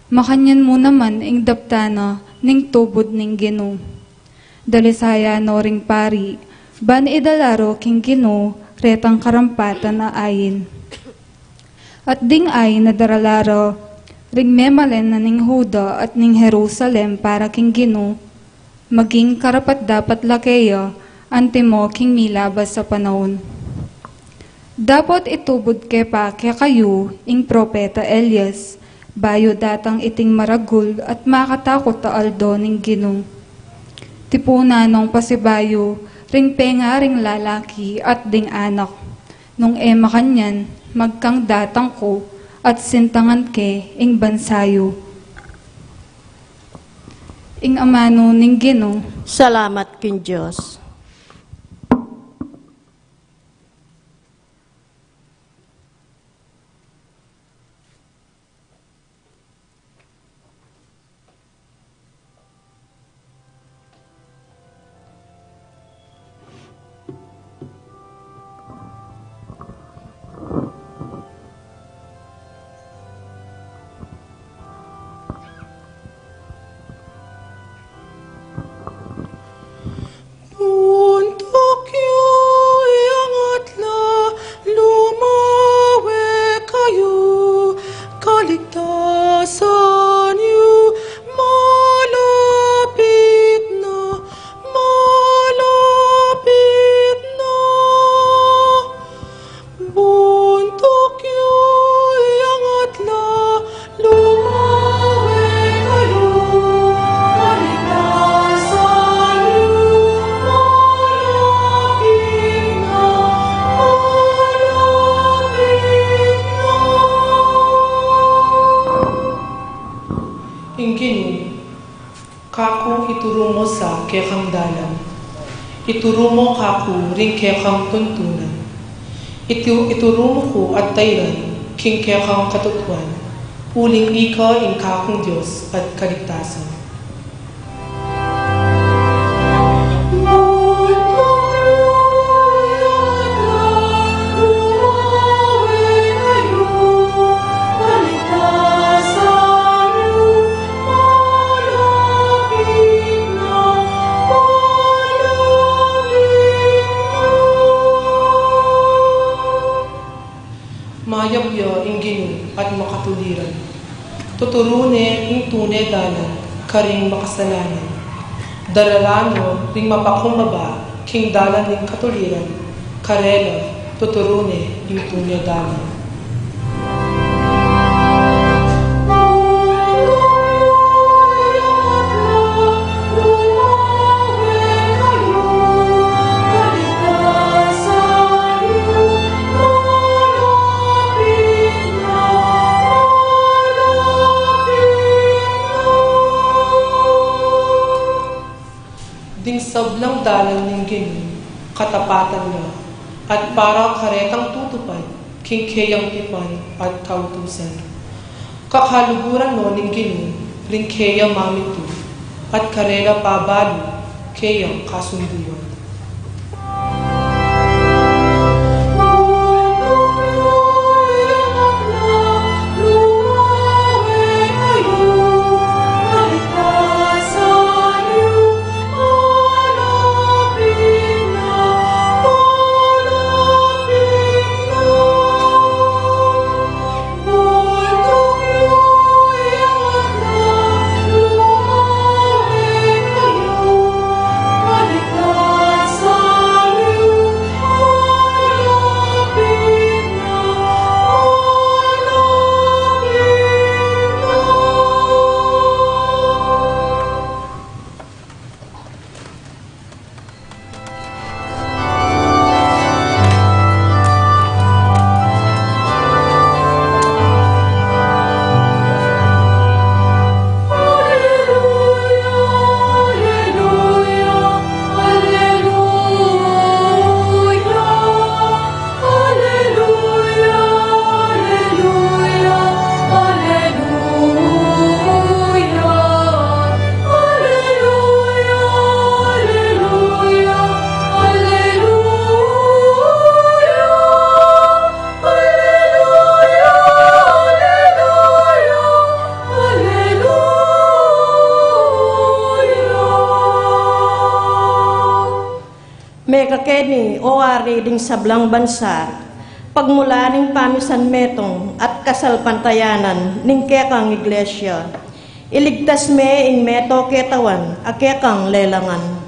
makanyan mu naman ing daptan na ning tubud ning Ginu. Dalisayan no ring pari, ban idala ro king Ginu retang karampatan a ain. At ding ain a darala ra ring memalen na ning Juda at ning Jerusalem para king Ginu, maging karapat-dapat la keya antimo king milabas a panaun. Dapot itubud ke pa kekayu ing propeta Elias, bayu datang iting maragul at makatakut a aldo ning Ginu. Tipunan nong pasibayu ring pengaring lalaki at ding anak. Nung e makanyan, magkang datang ku at sintangan ke ing bansa yu. Ing amanu ning Ginu. Salamat king Dios. Buntuk yu, iangat la, lumawe kayu, kaligtasan yu, malapit na, malapit na. Buntuk yu, iangat la, lumawe kayu, kaligtasan yu, malapit na, malapit na. Ing Ginu. Kaku ituru mu sa kekang dalan, ituru mu kaku ring kekang tuntunan. Itu-, ituru mu ku at tairan king kekang katutuan, uling ika ing kakung Dios at kaligtasan. Tuturu ne ing tune dalan karing makasalanan. Daralan no ring mapakumbaba king dalan ning katuliran, karela tuturu ne ing tune dalan. Ding sablang dalan ning Ginu, katapatan la, at para karetang tutupad king keyang tipan at kautusan. Kakaluguran no ning Ginu ring keya mamintu, at karela pabalu keyang kasunduan. Mekakeni, o Ari, ding sablang bansa, pagmulan ning pamisan metung at kasalpantayanan ning kekang Iglesia. Iligtas me ing meto ketawan a kekang lelangan.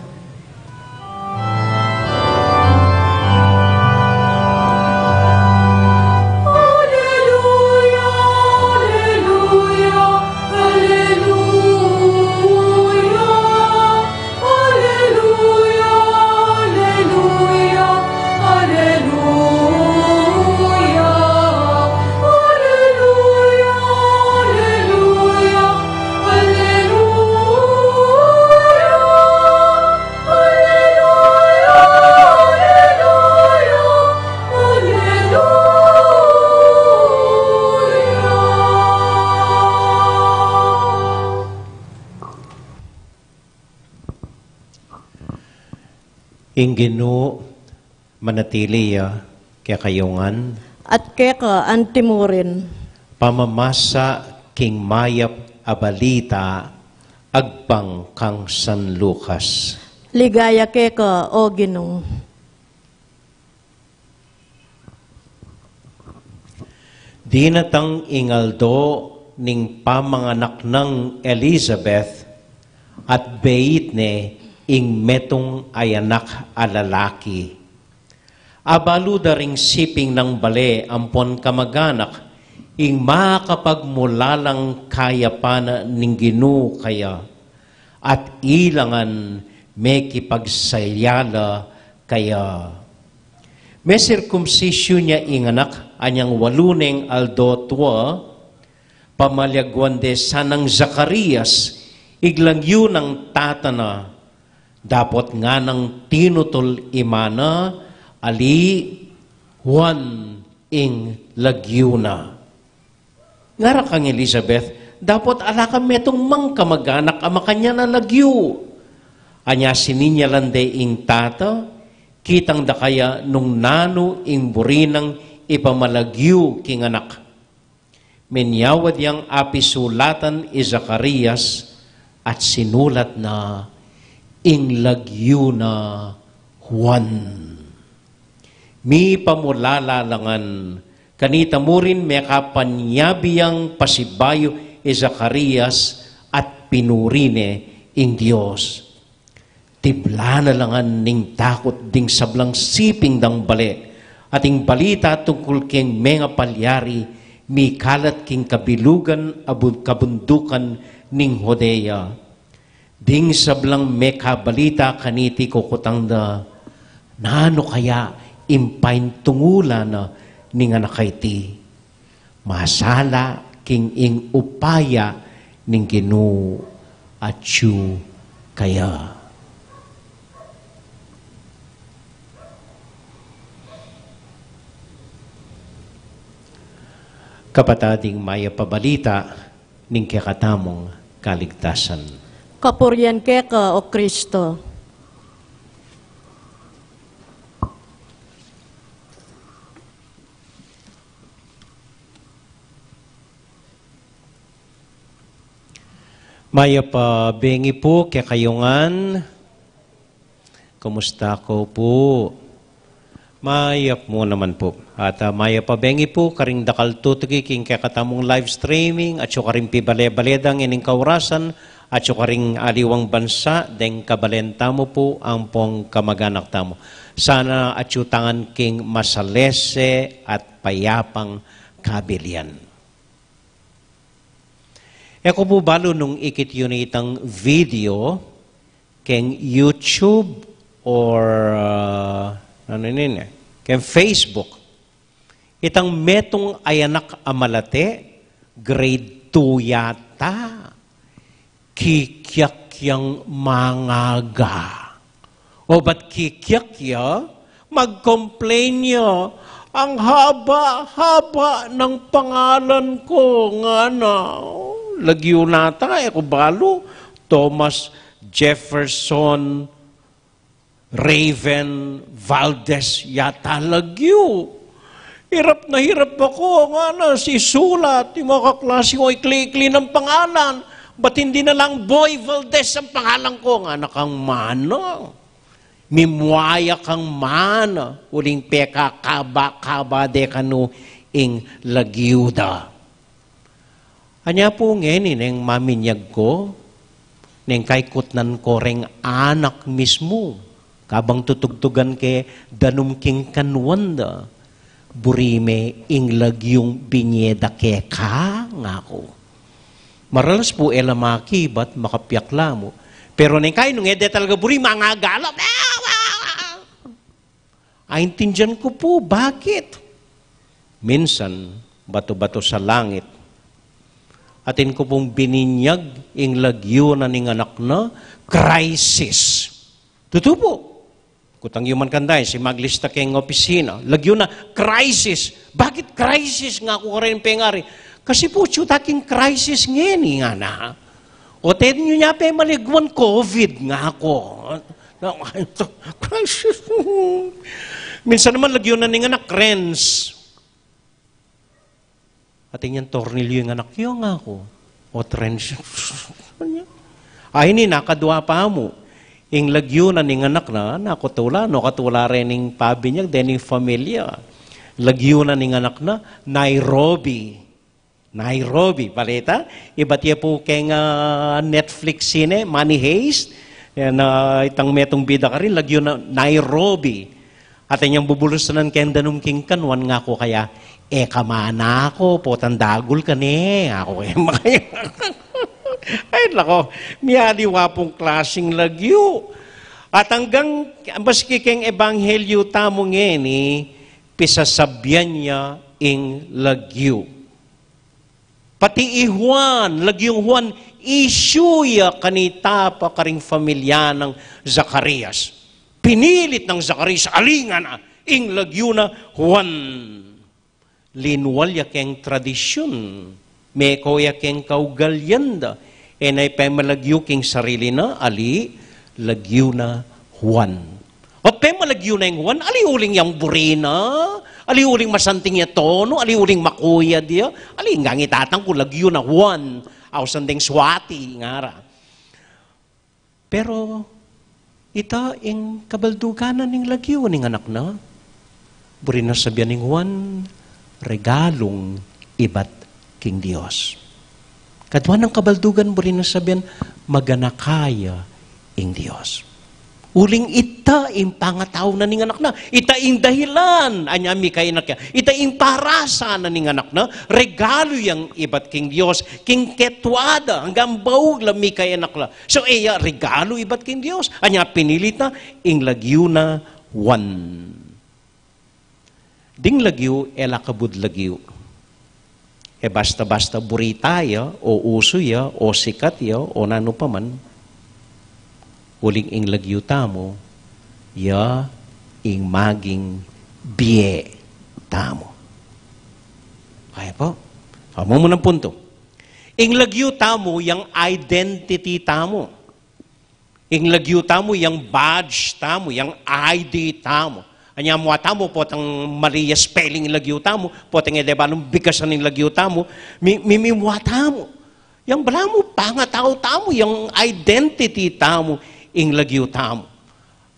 Ing Ginu manatili ya kekayu ngan. At keka antimurin. Pamamasa king mayap a balita agpang kang San Lucas. Ligaya keka, o Ginu. Dinatang ing aldo ning pamanganak nang Elizabeth, at beit ne ing metung a anak a lalaki. Abalu da ring siping nang bale ampon kamaganak ing makapagmulalang kayapan ning Ginu kaya, at ila ngan mekipagsaya la kaya. Mesirkumsisyu ne ing anak anyang walu neng aldo tua, pamalaguan de sa nang Zacarias, ing lagyu nang tata na, dapot ngana nang tinutul imana, ali Juan ing lagyu na. Ngara kang Elizabeth, dapot ala kang metung mang kamaganak a makanyan a lagyu. Anya sininyalan de ing tata, kitang da kaya nung nanu ing buri nang ipamalagyu king anak. Minyawad yang apisulatan i Zacarias, at sinulat na, ing lagyu na Juan. Mipamulala la ngan, kanita mu rin mekapanyabi yang pasibayu i Zacarias at pinuri ne ing Dios. Tibla na la ngan ning takut ding sablang siping dang bale, at ing balita tungkul king mengapalyari mikalat king kabilugan a bun-, kabundukan ning Judea. Ding sablang mekabalita kaniti kukutang da, nanu kaya ing paintungulan na ning anak a iti? Masala king ing upaya ning Ginu atyu kaya. Kapatad, ing mayap a balita ning kekatamung kaligtasan. Kapurian keka, O Kristo. Mayap a bengi pu kekayu ngan. Kumusta ko pu? Mayap mu naman pu. At, ah, mayap a bengi pu karing dakal tutuki king kekatamung live streaming, atyu karing pibale-bale da ngening kaurasan, atyu karing aliwang bansa deng kabalen tamu pu ampong kamaganak tamu. Sana atyu tangan king masalese at payapang kabilian. E ku pu balu nung ikit yu ne itang video keng YouTube or, uh, nanu ini, keng Facebook. Itang metung a anak a malate, grade two yata, kikyak yang mangaga. O ba't kikyak ya? Mag-complain ya. Ang haba-haba ng pangalan ko, ngana. Lagyu nata, e ku balu, Thomas Jefferson Raven Valdez yata lagyu. Hirap na hirap ako, ngana, sisulat. Yung mga kaklase ko, ikli-ikli ng pangalan. Ba't hindi na lang Boy Valdez ang pangalan ko? Ngana kang mana. Mimwaya kang mana. Uling pekakaba-kaba de kanu ing lagyu da. Anya pu ngeni neng maminyag ko, neng kaikutnan ko reng anak mismu, kabang tutugtugan ke danum king kanwan da, buri me ing lagyung binye da keka, ngaku. Maralas pu e la makibat, makapiak la mu. Pero neng kainu nung e de talaga buri, mangaga la. Aintindian ku pu bakit. Minsan, bato-bato sa langit. Atin ku pung bininyag ing lagyu na ning anak na, crisis. Tutu pu. Kutang yu man kanita, e, si maglista keng opisina. Lagyu na, crisis. Bakit crisis, ngaku kareng pengari? Kasi pu, atyu ta king crisis ngeni, ngana. O, ten yu nya pe maliguan covid, ngaku. Crisis. Minsan naman lagyu na ning anak, wrench. Atin yang tornilyo ing anak yu, ngaku. O, wrench. Ay, ini, nakadwa pa mu. Ing lagyu na ning anak na, naku tula, no, katula rin ing pabinyag, dening familia. Lagyu na ning anak na, Nairobi. Nairobi, balita? Ibat ya pu keng, ah, Netflix sine, Money Heist. Yan, ah, itang metung bida karin, lagyu na Nairobi. Atin yang bubulusan keng danum king kanwan, ngaku kaya, e ka mana ku, potang dagul ka ne, ngaku kaya makaya. Ay, nako, miyaliwa pung klasing lagyu. At anggang, maski keng ebanghelyu tamu ngeni, pisasabian ya ing lagyu. Pati i Juan, lagyung Juan, issue ya kanita pa karing familia nang Zacarias. Pinilit nang Zacarias, alingan na, ing lagyu na Juan. Linwal ya keng tradisyun, meko ya keng kaugalian da, e na ya pemalagyu king sarili na, ali, lagyu na Juan. At pemalagyu na ing Juan, ali uling yang buri na, ali uling masanting ya tonu, ali uling makuyad ya, ali anggang itatang ku lagyu na Juan, ausan deng swati, ngara. Pero, ita ing kabaldugan na ning lagyu ning anak na, buri na sabian ning Juan, regalung ibat king Dios. Kadua nang kabaldugan, buri nang sabian, maganaka ya ing Dios. Uling ita ing pangatau na ning anak na. Ita ing dahilan. Anya mika anak ya. Ita ing parasa na ning anak na. Regalu yang ibat king Dios. King ketua da. Anggang baug la mika anak la. So, e ya regalu ibat king Dios. Anya pinilit na, ing lagyu na wan. Ding lagyu, e la kabud lagyu. E basta-basta buri ta ya, o usu ya, o sikat ya, o nanu pa man. Uling ing lagyu tamu, ya ing maging bie tamu. Kaya po? Amu munang punto. Ing lagyu tamu, yang identity tamu. Ing lagyu tamu, yang badge tamu, yang I D tamu. Anya mua tamu, potang mali ya spelling ing lagyu tamu, potang e de balung bigasan ing lagyu tamu, mi, mi, mi mua tamu. Yang balamu, pangatau tamu, yang identity tamu, ing lagyu tamu.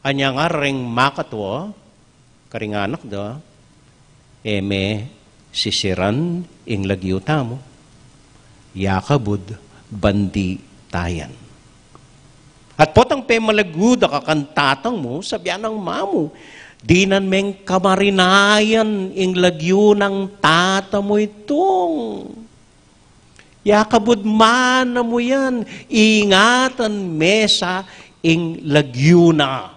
Anya nga reng makatua, karing anak da, e me sisiran ing lagyu tamu, ya kabud bandi ta yan. At potang pemalagyu da ka kang tatang mu, sabian nang mamu, dinan meng kamarinayan ing lagyu nang tata mu itung. Ya kabud mana mu yan, ingatan me sa ing lagyu na.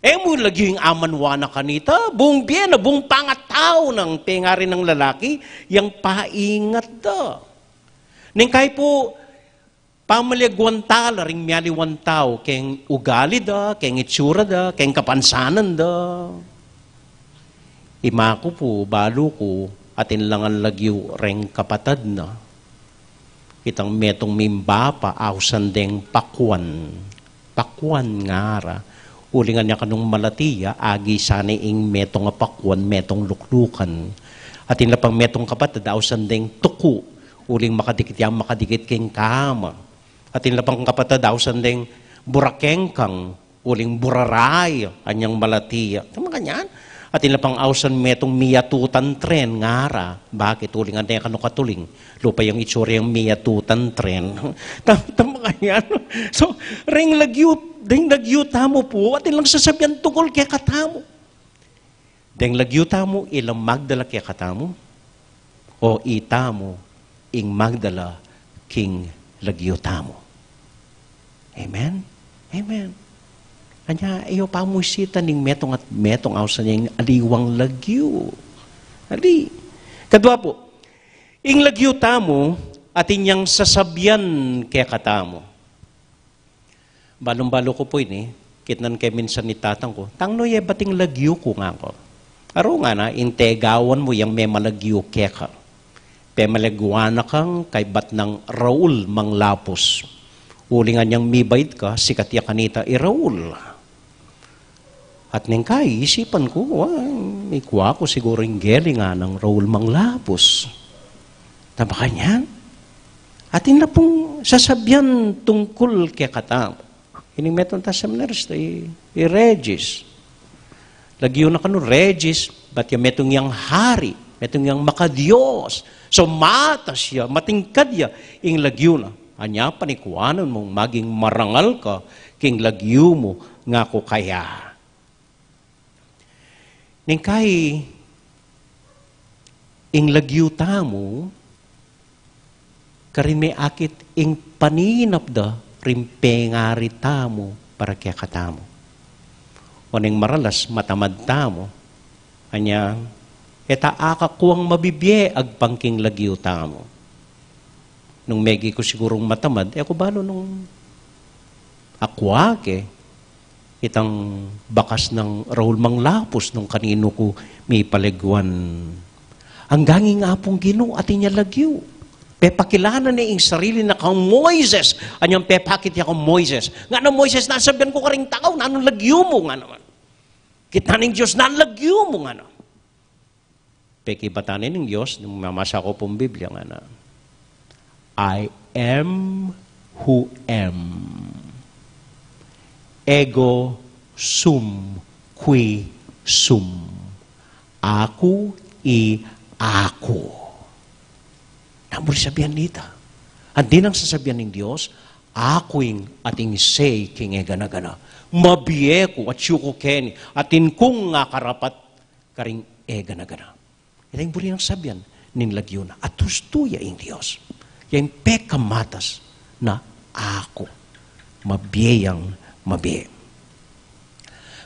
E mu lagyu ing amanwa na kanita, buung bie na, buung pangatau nang pengari nang lalaki, yang paingat da. Neng kai pu, pamaliaguan ta la ring mialiwang tau, keng ugali da, keng itsura da, keng kapansanan da. Ima ku pu, balu ku, atin lang a lagyu reng kapatad na. Itang metung mimba pa, ausan deng pakuan. Pakuan ngara. Uling anya kanung malati ya, agi sana ing metung a pakuan, metung luklukan. Atin la pang metung kapatad, ausan deng tuku. Uling makadikit ya, makadikit keng kama. Atin la pang kapatad, ausan deng burakengkang. Uling burarai, anyang malati ya. Tama kanyan? Atin la pang ausan metung miyatutan tren ngara. Bakit? Uling ane kanu katuling. Lupa yang itsura yang miyatutan tren. Tam-, tama kanyan? So, reng lagyu, reng lagyu tamu pu, atin lang sasabian tungkul kekatamu. Deng lagyu tamu, ila magdala kekatamu, o itamu ing magdala king lagyu tamu. Amen? Amen. Anya, e yu pamuisitan ing metung at metung, ausan yang aliwang lagyu. Ali. Kadua pu, ing lagyu tamu, atin yang sasabian kekatamu. Balung-balu ku pu ini, kitnan ke minsan ni tatang ku, "Tang nu ye bating lagyu ku?" nga ku. "Aru," ngana, "ing tegawan mu yang memalagyu keka. Pemalaguan na kang kaybat nang Raul Manglapus. Uling anyang mibait ka, sikat ya kanita i Raul." At neng kai, isipan ku, "Wa, mikua ku siguru ing geli nganang Raul Manglapus." Tama kanyan? Atin la pung sasabian tungkul kekatamu. Ining metung ta seminaris, i, i Regis. Lagyu na kanu Regis, bat ya metung yang hari, metung yang makadios. So matas ya, matingkad ya, ing lagyu na. Anya panikuanan mung maging marangal ka, king lagyu mu, nga ku kaya. Neng kai, ing lagyu tamu, karin me akit ing paninap da ring pengari tamu para kekatamu. O neng maralas, matamad tamu, anya, e ta akakuang mabibie agpang king lagyu tamu. Nung megi ku sigurung matamad, e ku balu nung akua ke, itang bakas nang Raul Manglapus nung kaninu ku mipalagwan. Anggang ing Apung Ginu, atin ya lagyu. Pepakilanan ne ing sarili na kang Moises. Anyang pepakit ya kang Moises. Ngana Moises, "Nasabian ku karing tau, nanung lagyu mu?" ngana. Kitnan ning Dios, "Nanung lagyu mu?" ngana. Pekibatan ne ning Dios, nung mamasa ku pung Biblia, ngana, "I am who am. Ego sum qui sum. Aku i aku." Nanu buri sabian nita? Andi nang sasabian ning Dios, "Aku ing atin isay king e gana-gana. Mabie ku, atyu ku keni, atin kung akarapat karing e gana-gana." Ita ing buri nang sabian ning lagyu na, at hustu ya ing Dios. Ya ing pekamatas na aku. Mabie yang mabie.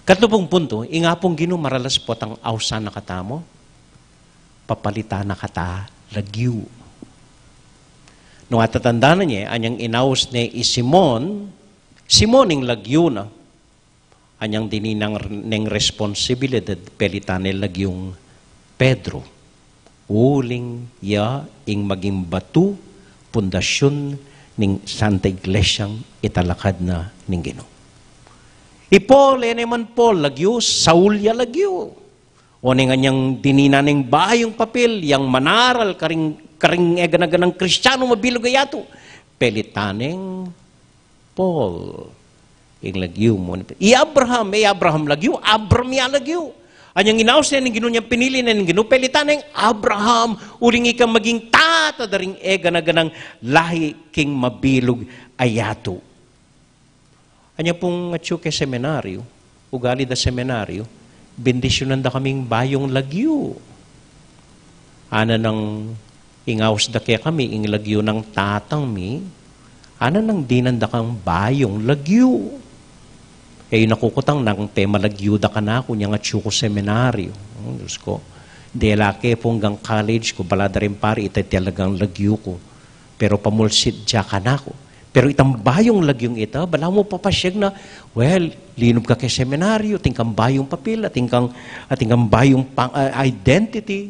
Katlu pung puntu, ing Apung Ginu maralas potang ausan na katamu, papalitan na kata lagyu. Nung atatandanan ye, anyang inaus ne i Simon, Simon ing lagyu na, anyang dininan neng responsibilidad, pelitan ne lagyung Pedro. Uling ya ing maging batu, pundasyun ning Santa Iglesyang italakad na ning Ginu. I Paul, e ne man Paul lagyu, Saul ya lagyu. Oneng anyang dininan neng bayung papil, yang manaral karing, karing e gana-ganang Kristianu mabilug a yatu. Pelitan neng Paul ing lagyu mu. I Abraham, e Abraham lagyu, Abram ya lagyu. Anyang inaus ne ning Ginu, nyang pinili ne ning Ginu, pelitan neng Abraham, uling ika maging tata da ring e gana-ganang lahi king mabilug a yatu. Anya pung atyu ke seminaryu, ugali da seminaryu, bendisyunan da kaming bayung lagyu. Ana nang inaus da kekami ing lagyu nang tatang mi, ana nang dinan da kang bayung lagyu. E yu nakukutang nang pemalagyu da kanaku nyang atyu ku seminaryu. Hmm, Dios ku. Dela ke pung gang college ku, bala da ring pari, ita talagang lagyu ku. Pero pamulsit ya kanaku. Pero itang bayung lagyung ita, balamu papasyag na, well, linub ka ke seminaryu, atin kang bayung papil, atin kang, atin kang bayung pang-, ah, identity.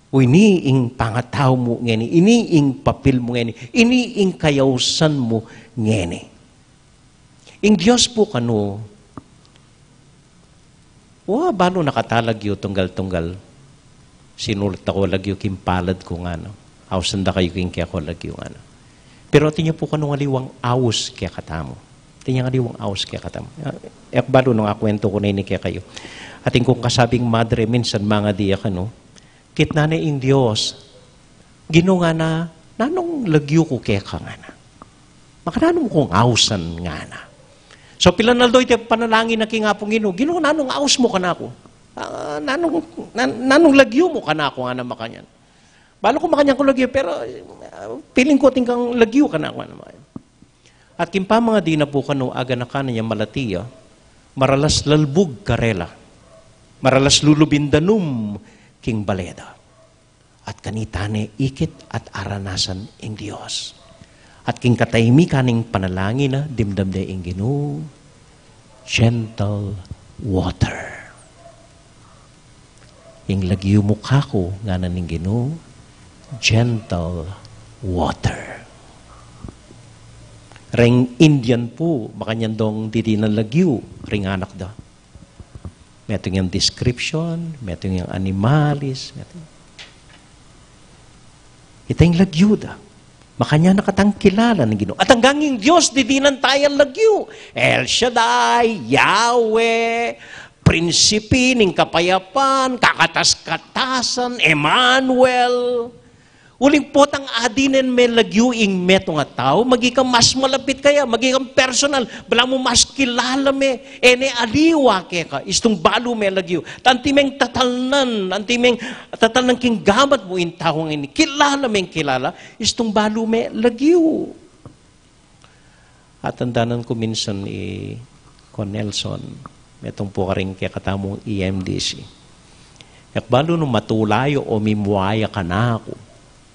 O, ini ing pangatau mu ngeni, ini ing papil mu ngeni, ini ing kayausan mu ngeni. Ing Dios pu kanu, wa, balu na kata lagyu tunggal-tunggal. Sinulat da ku lagyu king palad ku ngana. Ausan da kayu king keko lagyu ngana. Pero atin ya pu kanu aliwang aus kekatamu. Atin yang aliwang aus kekatamu. E ku balu nung akuwentu ku na ini kekayu. Atin kung kasabing madre minsan mangadi ya kanu, kitnan ne ing Dios. Ginu ngana, nanung lagyu ku keka ngana. Makananu mu kung ausan ngana. So, pilan aldo iti panalangin na king Apung Ginu, Ginu, nanung aus mu kanaku? Ah, nanung, nan-, nanung lagyu mu kanaku ngana makanyan. Balu ku makanyan kung lagyu, pero, ah, feeling ku atin kang lagyu kanaku ngana makanyan. At king pamangadi na pu kanu, aganakan na yang malati ya, maralas lalbug karela, maralas lulubing danum king bale da. At kanita ne ikit at aranasan ing Dios. At king kataimikan ning panalangin na, dimdam ne ing Ginu, gentle water. Ing lagyu mu kaku, ngana ning Ginu, gentle water. Reng Indian pu, makanyan dong didinan lagyu ring anak da. Metung yang description, metung yang animalis, metung. Ita ing lagyu da. Makanyan na katang kilala ning Ginu. At anggang ing Dios, didinan taya lagyu. El Shaddai, Yahweh, Prinsipe ning kapayapan, kakatas-katasan, Emmanuel. Uling potang adinen me lagyu ing metung a tau, maging kang mas malapit kaya, maging kang personal, balamu mas kilala me, e ne aliwa keka, istung balu me lagyu. Anti meng tatalnan, anti meng tatalnan king gamat mu ing tau ngeni, kilala meng kilala, istung balu me lagyu. Atandanan ku minsan i Kuan Nelson, metung pu karing kekatamung E M D C. E ku balu nung matula ya o mimua ya kanaku,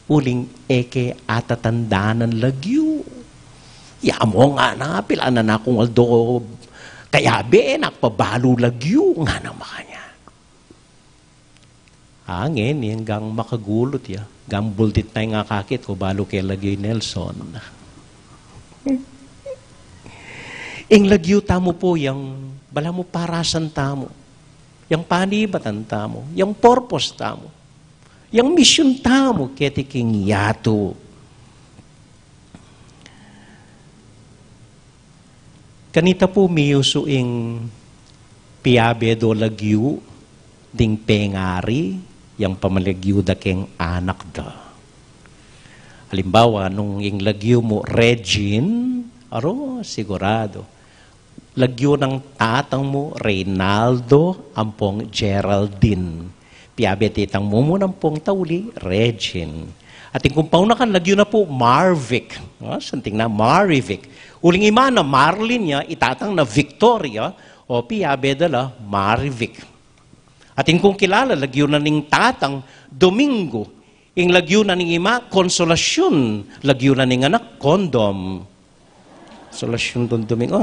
uling e ke atatandanan lagyu. Ya mu ngana, pilan na kung aldo kayabe, e na ku pa balu lagyu, ngana makanyan. Angin, ing gang makagulut ya. Gang buldit na ing akakit ku, balu ke lagyu i Nelson. Ing lagyu tamu pu, yang balamu parasan tamu, yang panibatan tamu, yang purpose tamu, yang misyun tamu keti king yatu. Kanita pu miyusu ing piyabe do lagyu ding pengari, yang pamalagyu da keng anak da. Halimbawa, nung ing lagyu mu, Regine, aro, sigurado. Lagyu nang tatang mu, Reynaldo, ampong Geraldine. Piabe itang mumu nang pong tauli, Regine. At ing kumpau na kan, lagyu na pu, Marvic. Ah, santing na, Marivic. Uling ima na, Marlin ya, itatang na Victoria, o piabe da la, Marivic. At ing kung kilala, lagyu na ning tatang, Domingo. Ing lagyu na ning ima, Consolacion. Lagyu na ning anak, Condom. Consolacion don Domingo.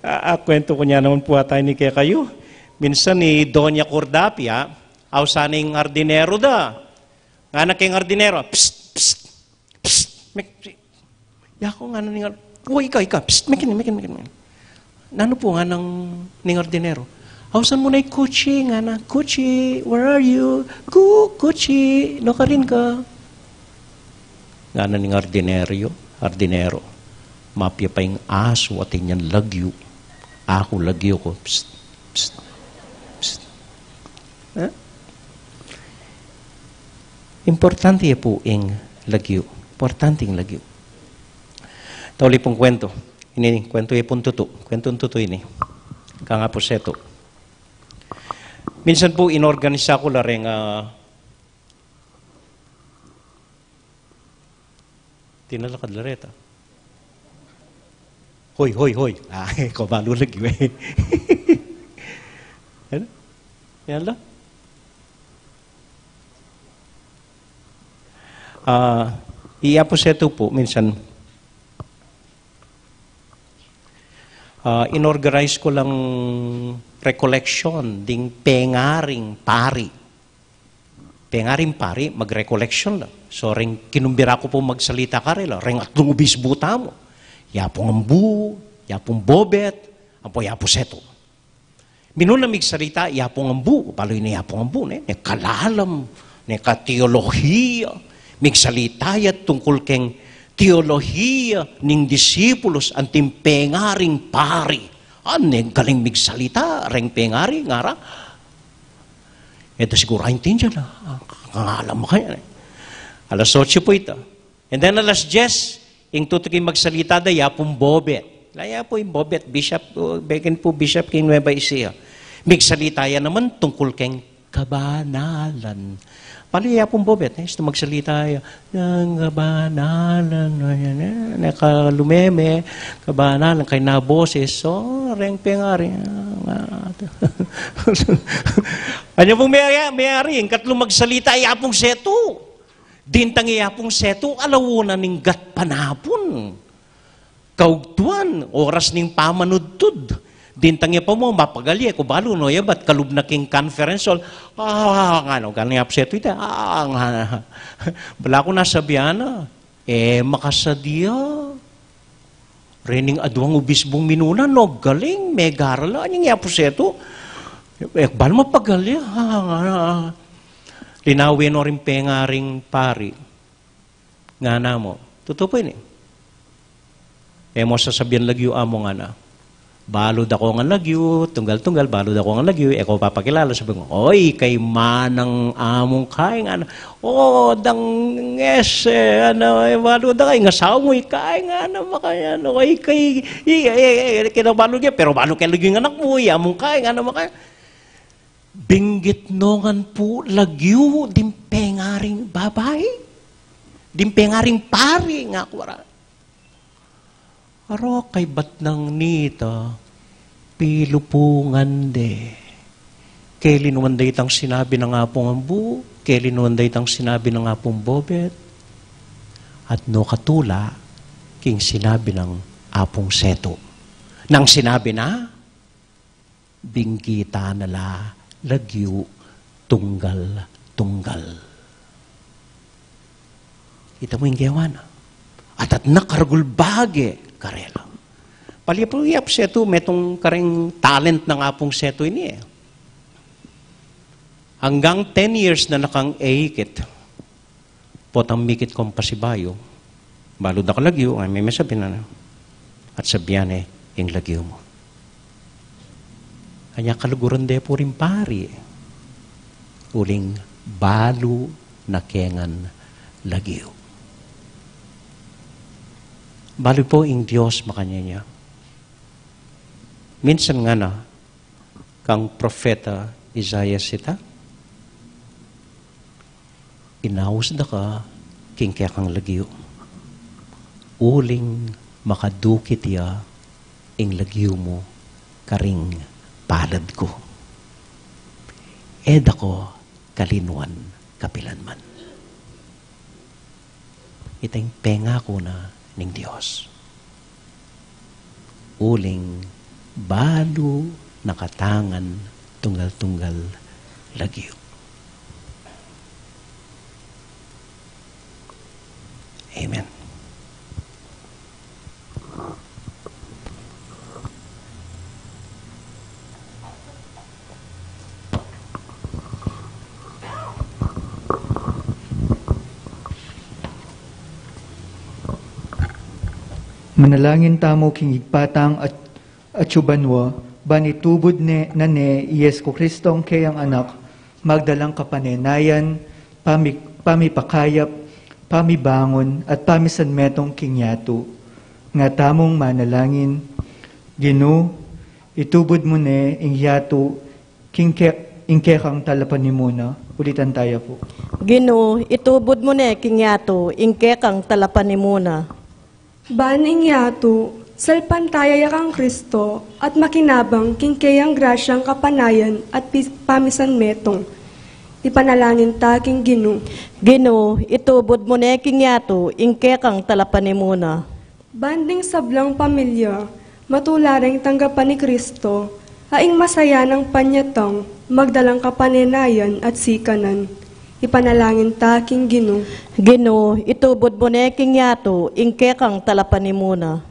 A, a, kwento ku nya naman pu ata ini kekayu. Minsan ni Doña Cordapia, ausan ning hardinero da. Ngana keng hardinero, "Psst, psst, psst, mek-, yaku," ngana ning har-, "O, ika, ika, psst, mekeni, mekeni, mekeni, mekeni." "Nanu pu?" ngana ning hardinero. "Ausan mu na i Kuchi," ngana. "Kuchi, where are you? Ku-, Kuchi, nukarin ka?" Ngana ning hardinero, hardinero, "Mapia pa ing asu atin yang lagyu. Aku lagyu ku. Psst, psst, psst." Eh? Importante ya pu ing lagyu. Importante ing lagyu. Tauli pung kwento. Ini, kwento ya pung tutu. Kwentong tutu ini. Kang Apu Setu. Minsan pu, inorganisa ku la reng, ah, tinalakad la reta. Hoy, hoy, hoy. Ah, e ku balu lagyu e. Ano? Yan la. Ah, i Apu Setu pu, minsan, ah, inorganize ku lang recollection ding pengaring pari. Pengaring pari, mag-recollection la. So, reng kinumbira ku pu magsalita karela, reng atlung obisbu tamu. I Apung Ambu, i Apung Bobet, ampo i Apu Setu. Minuna migsalita i Apung Ambu, balu ini i Apung Ambu, ne, ne kalalam, ne ka-teolohiya, migsalita ya tungkul keng teolohiya ning disipulus anting pengaring pari. A, ne galing migsalita reng pengari, ngara. E ta siguru aintindian na. Kangalam kaya, ne. Alas otso pu ita. And then alas dyes, ing tutuking magsalita da, i Apung Bobet. La, i Apung Bobet, bishop, uh, bekin pu bishop king Nueva Ecija. Migsalita ya naman tungkul keng kabanalan. Balu i Apung Bobet, e, esta magsalita ya, "Ing kabanalan, o, yan, e, ne ka lumeme, kabanalan, kayna boses, o, reng pengari." Anya pung meyari, meyari, ing katlung magsalita, i Apung Setu. Dintang i Apung Setu, ala, una ning gatpanapun. Kaugtuan, oras ning pamanudtud. Dintang ya pa mu, mapagal ya, e ku balu no, ya bat kalub na king conference hall. A, ngana, ngana i Apu Setu ita. A, ngana. Bala ku na sabian na, e makasadya. Rening aduang obisbung minuna, no, galing, megaral la, anyang i Apu Setu. E ku balu mapagal ya. A, ngana. Linawen no ring pengaring pari. Ngana mu, tutu pu ini. E mu sasabian lagyu, Amu, ngana. Balu da ko ngan lagyu, tunggal-tunggal, balu da ko ngan lagyu, e ku papakilala, sabi ku, "Oy, kay manang Amung Kai," ngana. "O, dang ese, ano, e, balu da kay, ing asawa mu, i Kai," ngana, makaya, ano, "Oy, kay, i, i, i, kinabalu ke, pero balu ke lagyu ing anak mu, i Amung Kai," ngana, makaya. Binggit no ngan pu lagyu ding pengaring babai, ding pengaring pari, ngaku ra. Aro kaybat nang nita, pilu pu ngan de. Keli no man de itang sinabi nang Apung Ambu, keli no man de itang sinabi nang Apung Bobet. At no katula king sinabi nang Apung Setu. Nang sinabi na, binggitan na la lagyu tunggal-tunggal. Ita mu ing gewa na. At, at nakaragul bage karela. Pali pu i Apu Setu, metung kareng talent nang Apung Setu ini e. Anggang ten years na nakang e ikit. Potang mikit kong pasibayu, balu da ka lagyu, ay, me-, mesabi na na. At sabian ne, ing lagyu mu. Anya kaluguran de pu ring pari. uling balu na keng lagyu. Balu pu ing Dios makanyan ya. Minsan ngana kang propeta Isaias ita, inaus da ka king kekang lagyu, uling makadukit ya ing lagyu mu karing palad ku. E da ko kalinwan kapilanman. Ita ing pengaku na ning Dios. Uling balu na katang tunggal-tunggal lagyu. Amen. Manalangin tamu king Ibpa tang at atsu banua, ban itubud ne, na ne i Jesucristong keyang Anak, magdalang kapanenayan, pami-, pamipakayap, pamibangun, at pamisanmetung king yatu. Nga tamung manalangin, Ginu, itubud mu ne ing yatu king ke-, ing kekang talapanimuna. Ulitan taya pu. Ginu, itubud mu ne king yatu ing kekang talapanimuna. Ban ing yatu, salpantaya ya kang Kristo, at makinabang king keyang grasyang kapanayan at pi-, pamisanmetung. Ipanalangin ta king Ginu. Ginu, itubud mu ne king yatu ing kekang talapanimuna. Ban ding sablang pamilya, matula reng tanggapan i Kristo, a ing masayanang panyatang, magdalang kapanenayan at sikanan. Ipanalangin ta king Ginu. Ginu, itubud mu ne king yatu ing kekang talapanimuna.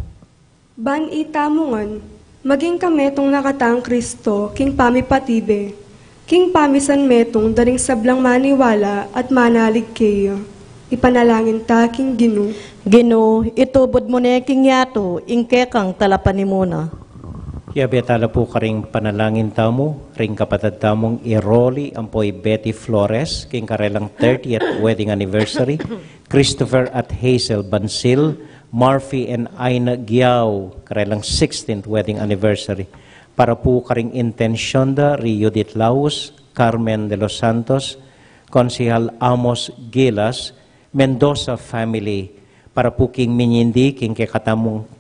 Ban itamu ngan, maging kametung na katang Kristo king pamipatibe, king pamisanmetung da ring sablang maniwala at manalig keya. Ipanalangin ta king Ginu. Ginu, itubud mu ne king yatu ing kekang talapanimuna. Kiyabe tala pu karing panalangin tamu ring kapatad tamung i Rolly ampo i Betty Flores king karelang thirtieth wedding anniversary, Christopher at Hazel Bansil, Murphy and Aina Giao, karelang sixteenth wedding anniversary. Para pu karing intensyon da ri Judith Laus, Carmen de los Santos, Konsehal Amos Gilas, Mendoza family, para pu king minyindi king kekatamung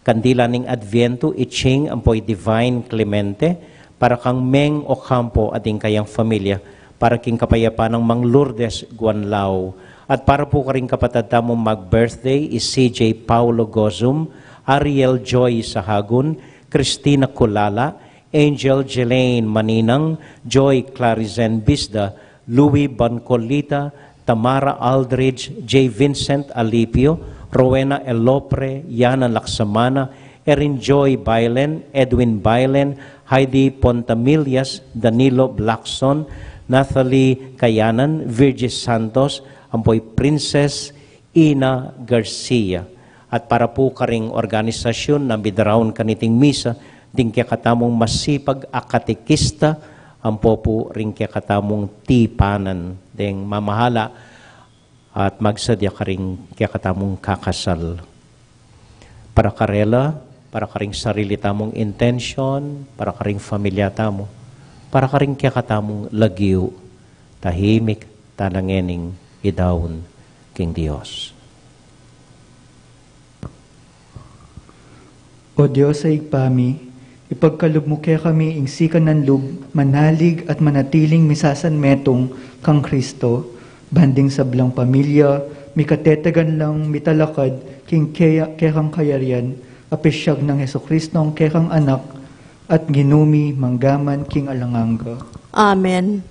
kandila ning Adviento, i Ching ampo i Divine Clemente, para kang Meng Ocampo at ding kayang familia, para king kapayapan nang Mang Lourdes Guanlao, at para pu karing kapatad tamung mag-birthday, i C J Paulo Gozum, Ariel Joy Sahagun, Christina Culala, Angel Jelaine Maninang, Joy Clarizen Bisda, Louis Bancolita, Tamara Aldridge, J. Vincent Alipio, Rowena Elopre, Yana Laksamana, Erin Joy Bailen, Edwin Bailen, Heidi Pontamillas, Danilo Blackson, Nathalie Kayanan, Virgie Santos, ampo i Princess Ina Garcia. At para pu karing organisasyun a midaraun kaniting misa, ding kekatamung masipag a katekista, ampo pu ring kekatamung tipanan, ding mamahala at magsadya karing kekatamung kakasal. Para karela, para karing sarili tamung intensyon, para karing familia tamu, para karing kekatamung lagyu, tahimik tala ngening idaun king Dios. O Dios a Ibpa mi, ipagkalub mu kekami ing sikanan lub manalig at manatiling misasanmetung kang Kristo, ban ding sablang pamilya, mikatetegan lang mitalakad king keya-, kekang kayarian, a pisyag nang Jesucristong kekang Anak, at Ginu mi manggaman king alang angga. Amen.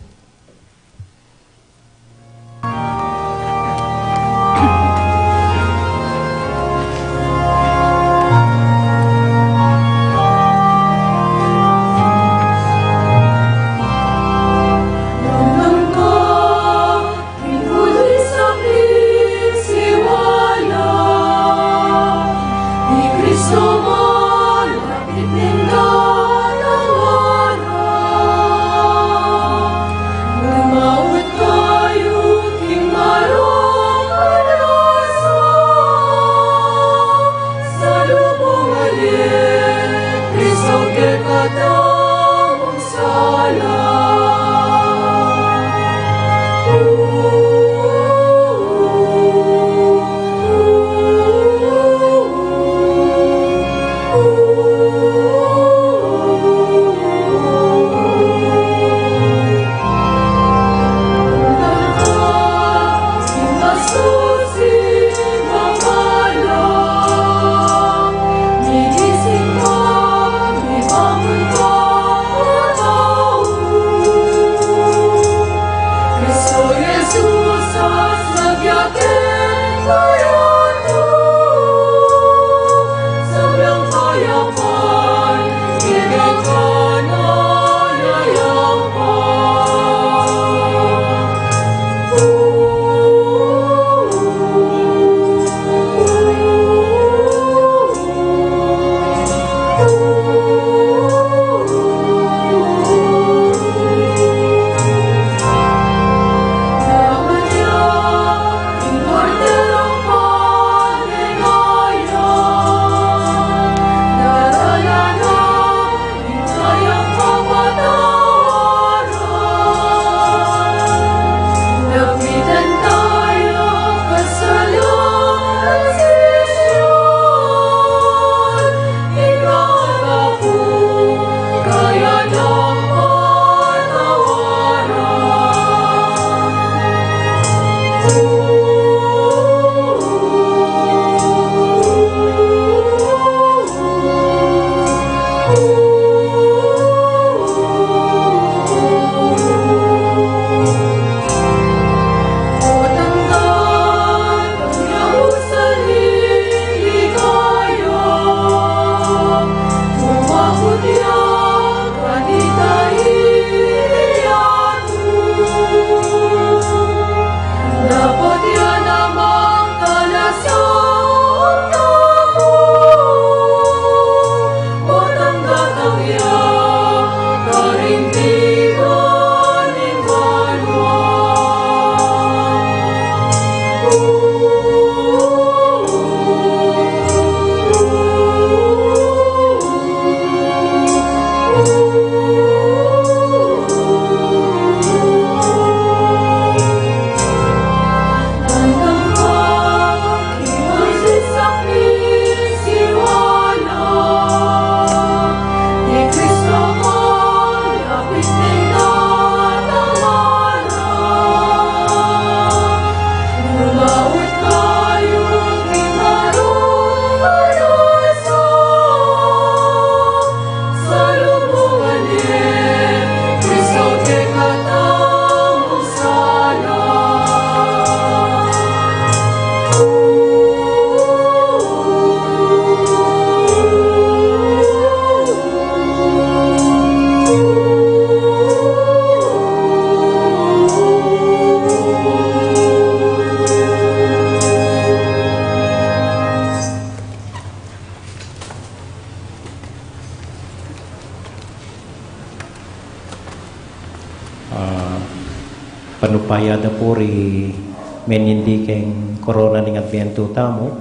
Nupaya da pu ri menyindi keng korona ning Adbentu tamu,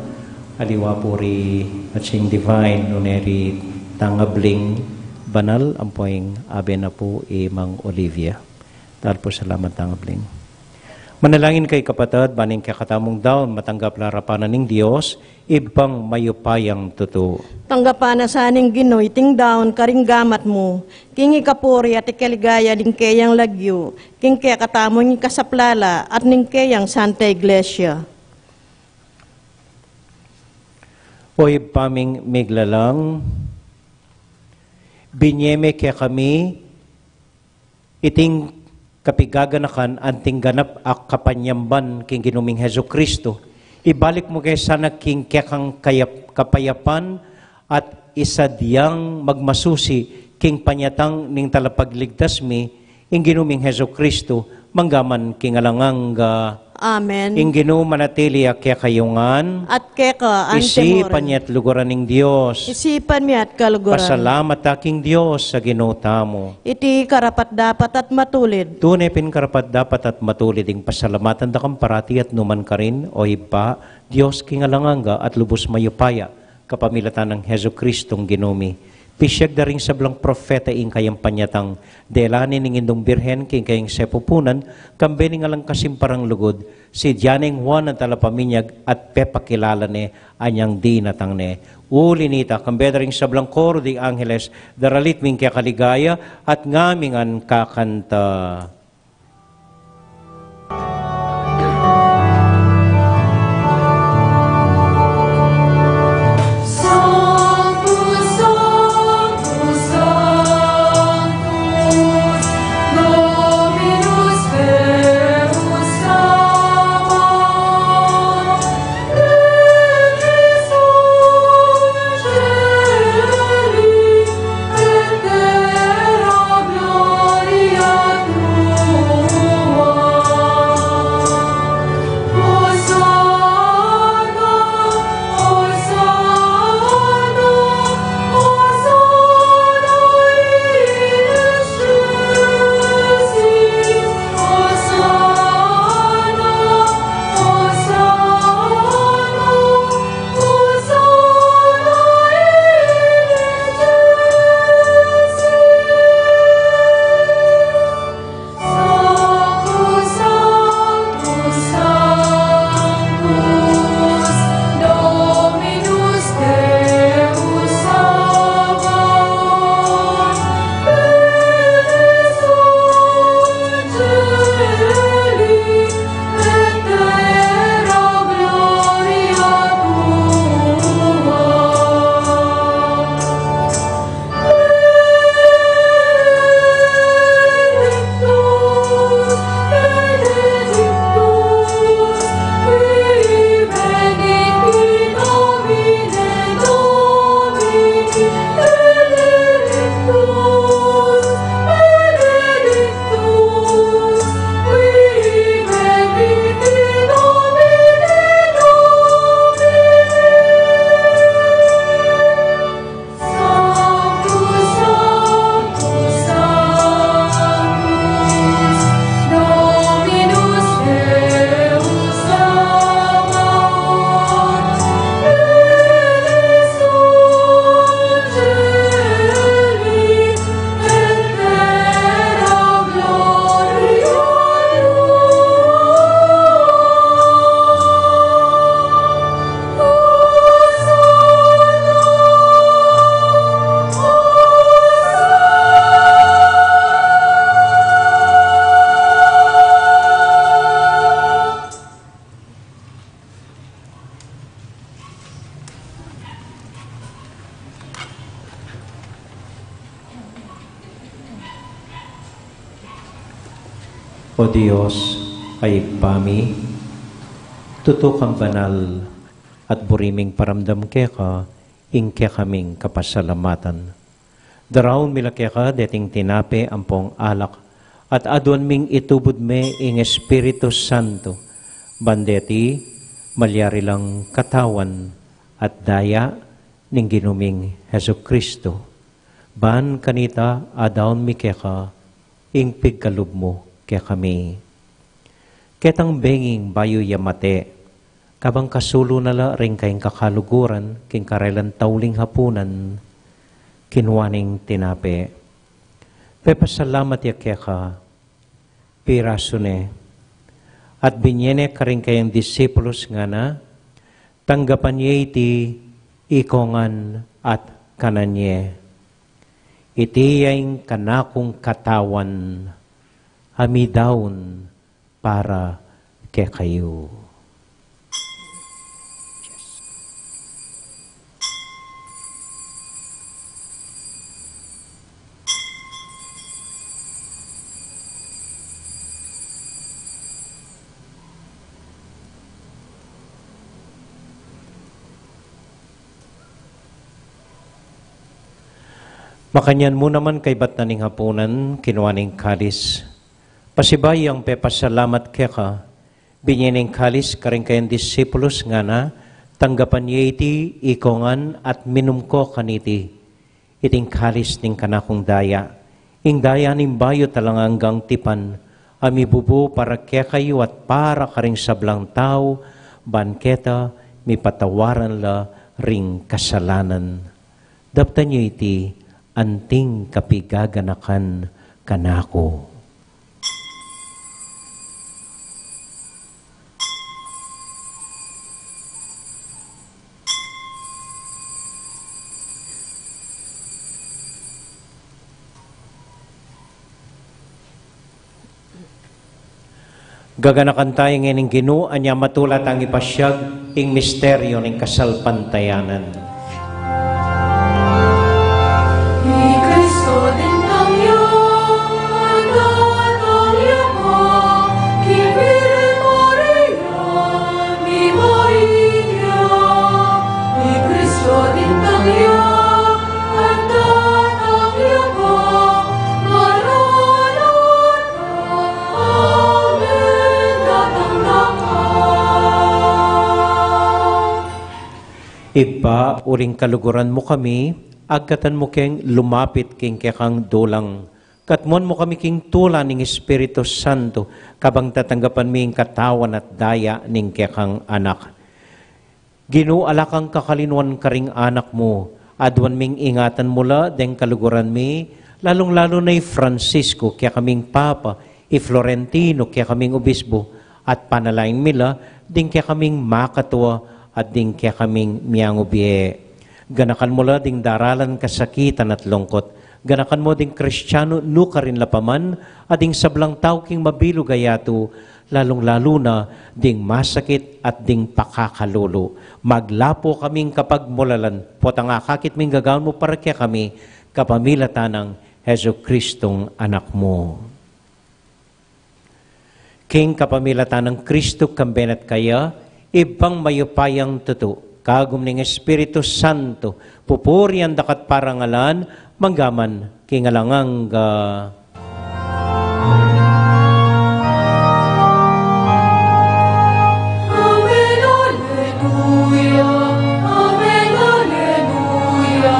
aliwa pu ri atsing divine, nune ri tangabling banal, ampo ing abe na pu i Mang Olivia. Dahil pu salamat tangabling. Manalangin kayu kapatad, ban ing kekatamung daun matanggap la arapan ning Dios, Ibpang mayupayang tutu. Tanggapan na sa ning Ginu iting daun karing gamat mu, king ikapuri at ikaligaya ning keyang lagyu, king kekatamung ikasaplala at ning keyang Santa Iglesia. O Ibpa ming miglalang, binye me kekami iting kapigaganakan anting ganap a kapanyamban king Ginu ming Jesucristo. Ibalik mu ke sana king kekang kayap-, kapayapan at isadyang magmasusi king panyatang ning talapagligtas mi, ing Ginu ming Jesucristo, manggaman king alang angga. Amen. Ing Ginu manatili ya kekayu ngan. At keka antimurin. Isipan mi at luguran ning Dios. Isipan mi at kaluguran. Pasalamat ta king Dios a Ginu tamu. Iti karapat-dapat at matulid. Tune pin karapat-dapat at matulid ing pasalamatan da kang parati at numan karin, O Ibpa, Dios king alang angga at lubus mayupaya, kapamilatan nang Jesucristong Ginu mi. Pisyag da ring sablang propeta ing kayang panyatang, dela ne ning Indung Birhen king kayang sepupunan, kambe ning alang kasimparang lugud, si Dianeng Juan a talapaminyag at pepakilala ne anyang dinatang ne. Uli nita, kambe da ring sablang koro ding angeles, daralit mi ing kekaligaya at ngami ngan kakanta. O Dios, a Ibpa mi, tutu kang banal, at buri ming paramdam keka ing kekaming kapasalamatan. Daraun mi la keka deting tinape ampong alak, at aduan ming itubud me ing Espiritu Santo, ban deti malyari lang katawan at daya ning Ginu ming Jesucristo. Ban kanita adaun mi keka ing pigkalub mu kekami. Ketang benging bayu ya mate, kabang kasulu na la ring kayang kakaluguran king karelang tauling hapunan, kinua neng tinape, pepasalamat ya keka, pirasu ne, at binie ne karing kayang disipulus, ngana, tanggapan ye iti ikongan at kanan ye. Iti ya ing kanakung katawan a midaun para kekayu. Makanyan mu naman kaibat na ning hapunan, kinua neng kalis. Pasibayu yang pepasalamat keka, binie neng kalis karing kayang disipulus, ngana, tanggapan ye iti ikongan at minum ko kaniti. Iting kalis ning kanakung daya, ing daya ning bayu at alang anggang tipan, a mibubu para kekayu at para karing sablang tau, ban keta mipatawaran la ring kasalanan. Daptan yu iti anting kapigaganakan kanaku. Gaganakan taya ngeni ing Ginu, anya matula tang ipasiag ing misteryu ning kasalpantayanan. Ibpa, uling kaluguran mu kami, agkatan mu keng lumapit king kekang dulang. Katmuan mu kami king tula ning Espiritu Santo, kabang tatanggapan mi ing katawan at daya ning kekang Anak. Ginu, ala kang kakalinuan karing anak mu, aduan ming ingatan mu la deng kaluguran mi, lalung-lalu na i Francisco, kekaming Papa, i Florentino, kekaming Obispo, at panalangin mi la ding kekaming makatua at ding kekaming miangu bie. Ganakan mu la ding daralan kasakitan at lungkut. Ganakan mu ding Kristiano nukarin la pa man, at ding sablang tau king mabilug a yatu, lalung-lalu na ding masakit at ding pakakalulu. Maglapu kaming kapagmulalan, potang akakit ming gagawan mu para kekami, kapamilatan nang Jesucristong Anak mu. King kapamilatan nang Kristo, kambe na at kaya, Ibpang mayupayang tutu, kagum ning Espiritu Santo, pupurian da ka at parangalan, mangga man king alang angga. Amen, alleluia. Amen, alleluia.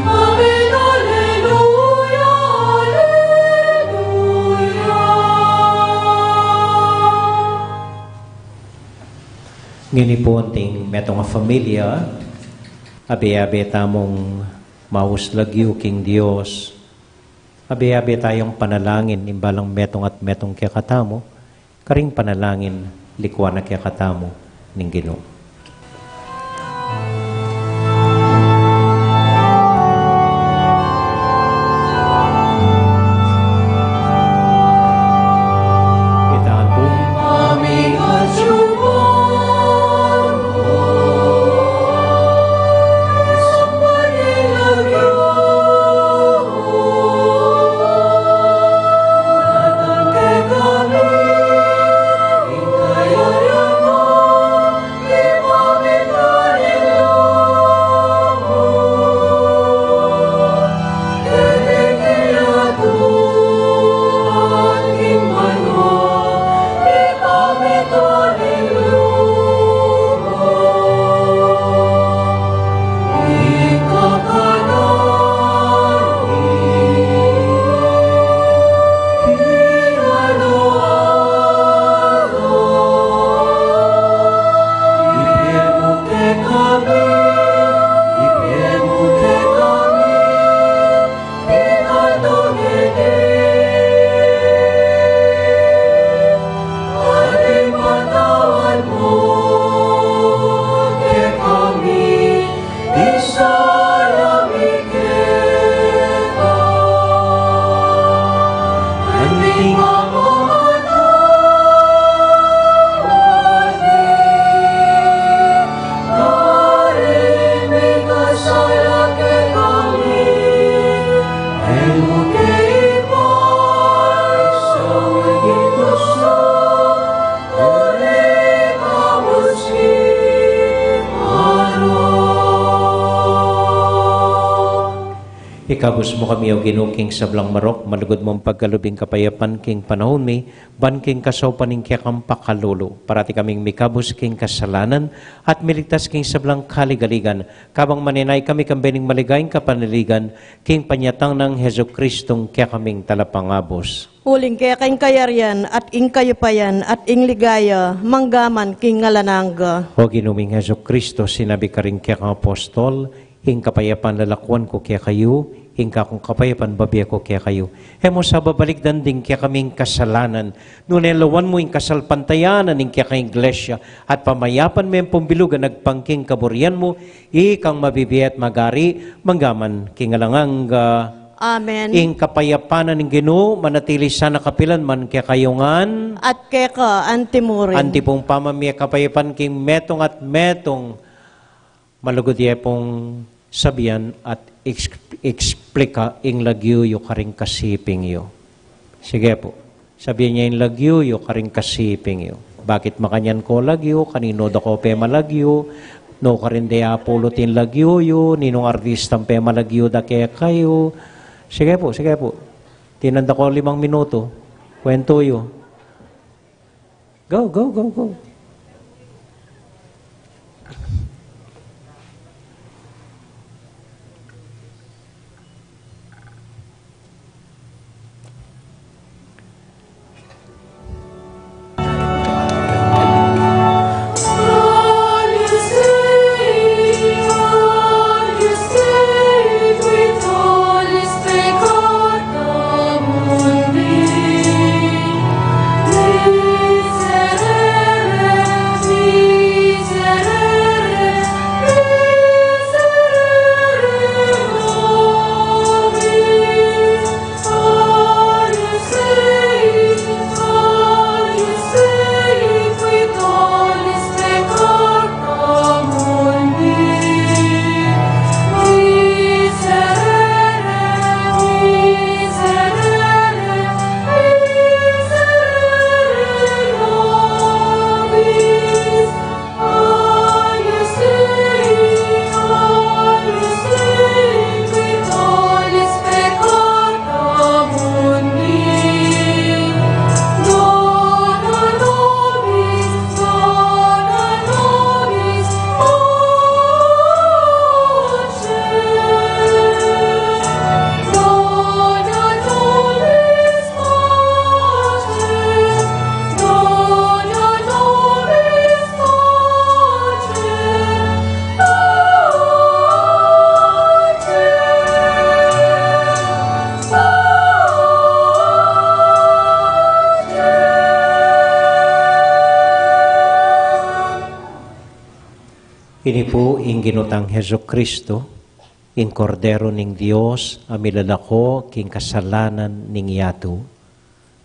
Amen, alleluia, alleluia. Ngeni pu anting metung a familia, abe-abe tamung maus lagyu king Dios. Abe-abe tayang panalangin ing balang metung at metung kekatamu, karing panalangin likuan na kekatamu ning Ginu. Itan pu. Ikabus mu kami, O Ginu, king sablang marok, malugud mung pagkalub ing kapayapan king panaun mi, ban king kasaupan ning kekang pakalulu, parati kaming mikabus king kasalanan, at miligtas king sablang kaligaligan, kabang manenaya kami kang beneng maligayang kapanaligan, king panyatang nang Jesucristong kekaming Talapangabus. Uling keka ing kayarian, at ing kayupayan, at ing ligaya, mangga man king alang angga. O Ginu ming Jesucristo, sinabi karing kekang apostol, ing kapayapan lalakuan ku kekayu, ing kakung kapayapan bibie ku kekayu. E mu sa babalikdan ding kekaming kasalanan, nune lawan mu ing kasalpantayanan ning kekang Iglesia, at pamayapan me pung bilug a agpang king kaburian mu, ikang mabibie at magari, mangga man king alang angga. Amen. Ing kapayapan na ning Ginu, manatili sana kapilan man kekayu ngan. At keka antimurin. Antipung pamamie kapayapan king metung at metung. Malugud ye pung sabian at eks-, eksplika ing lagyu yu karing kasiping yu. Sige pu. Sabian ye ing lagyu yu karing kasiping yu. Bakit makanyan ko lagyu? Kaninu da ko pemalagyu? Nukarin de apulut ing lagyu yu? Ninung artistang pemalagyu da kekayu? Sige pu, sige pu. Tinan da ko limang minutu. Kwentu yu. Go, go, go, go. Ini pu ing Ginu tang Jesucristo, ing Kordero ning Dios a milalako king kasalanan ning yatu.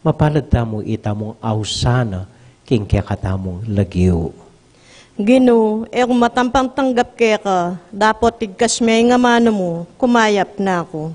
Mapalad tamu itamung ausan na king kekatamung lagyu. Ginu, e ku matampang tanggap keka, dapot igkas me ing amanu mu, kumayap na ku.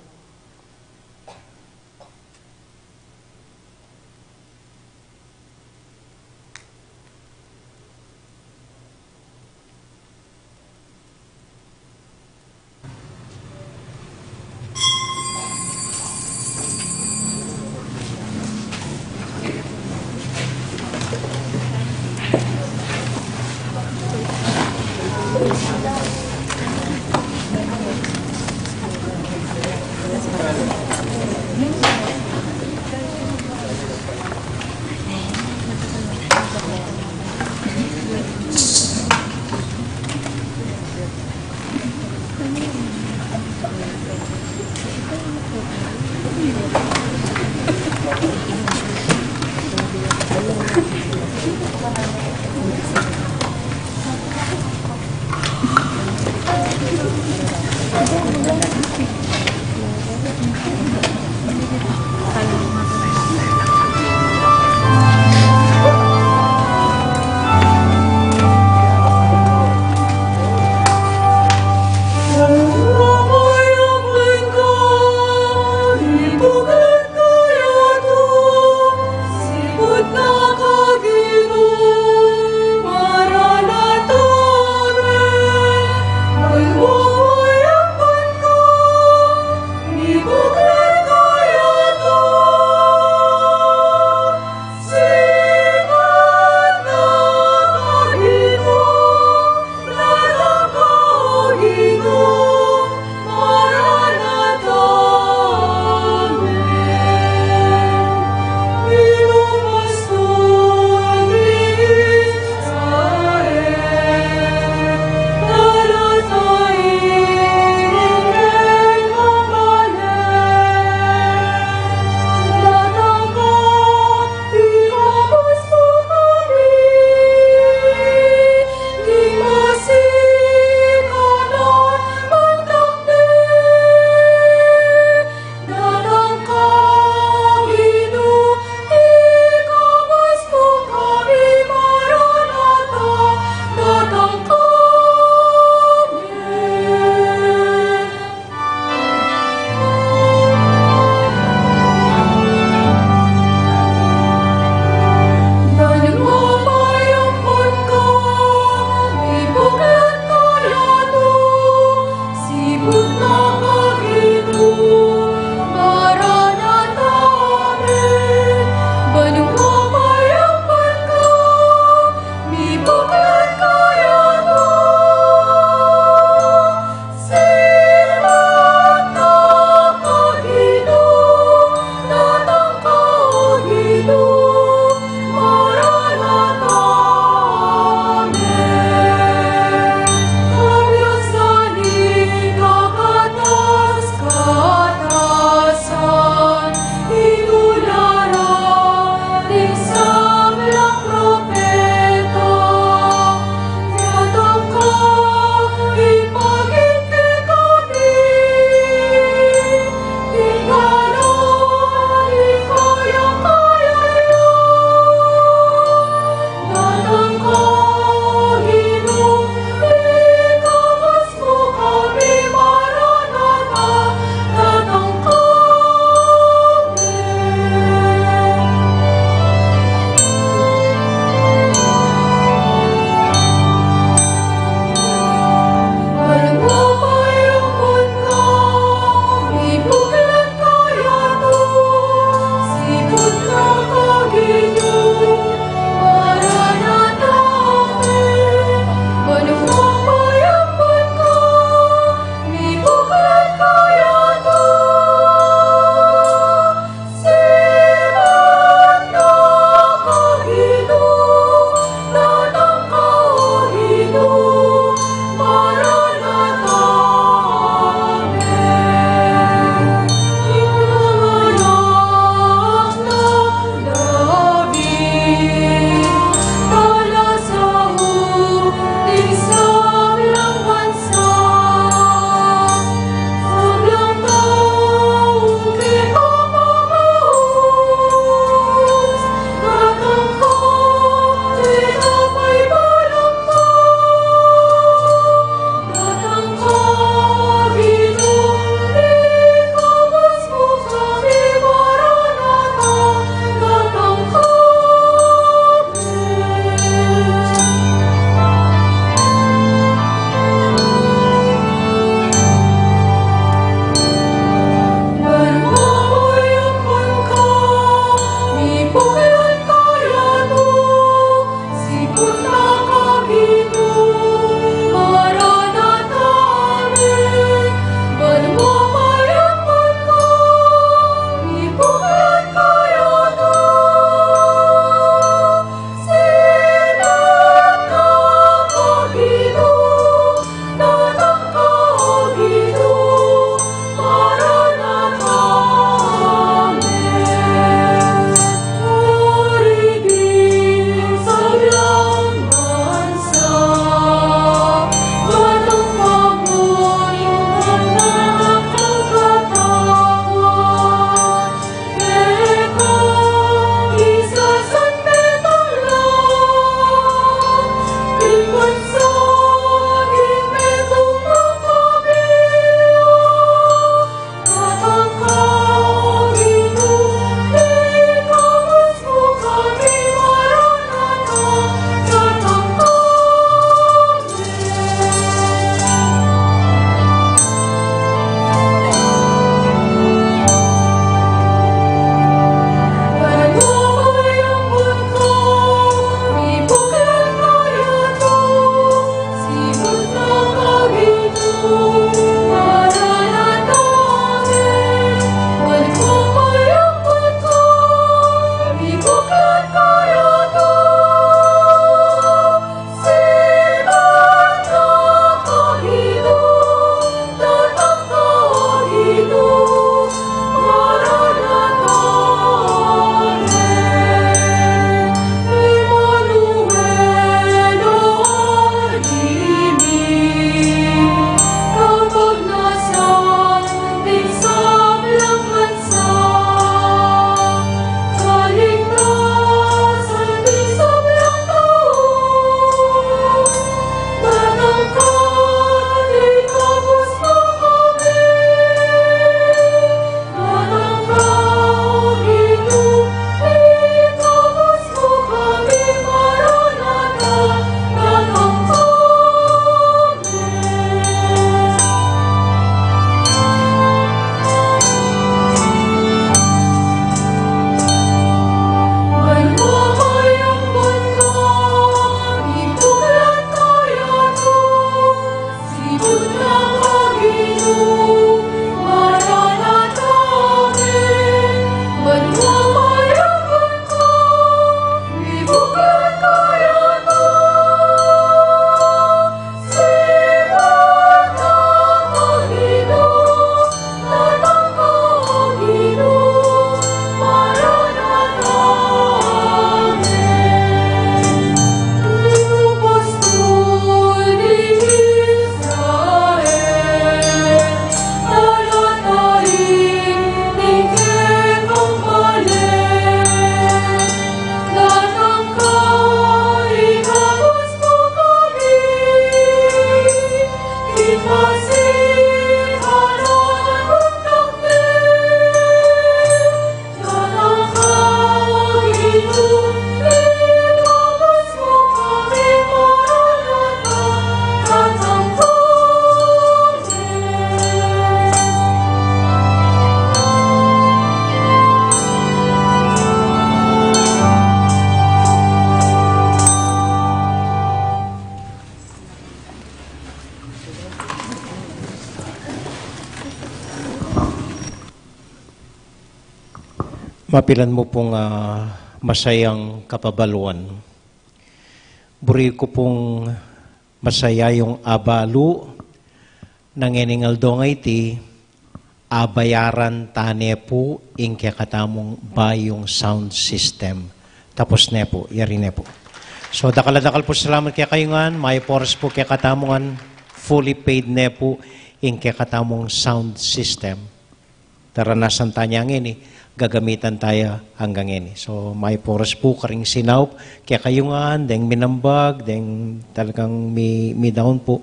Mapilan mu pung, ah, masayang kapabaluan. Buri ku pung masaya yung abalu, ngening aldo ngeni, abayaran tane pu ing kekatamung bayung sound system. Tapos ne pu, yari ne pu. So, dakal a dakal pu salamat kekayu ngan, mayap a oras pu kekatamu ngan, fully paid ne pu ing kekatamung sound system. Taranasan taya ngeni, gagamitan taya anggang ngeni. So, mayap a oras pu karing sinaup kekayu ngan, deng minambag, deng talagang mi-, midaun pu.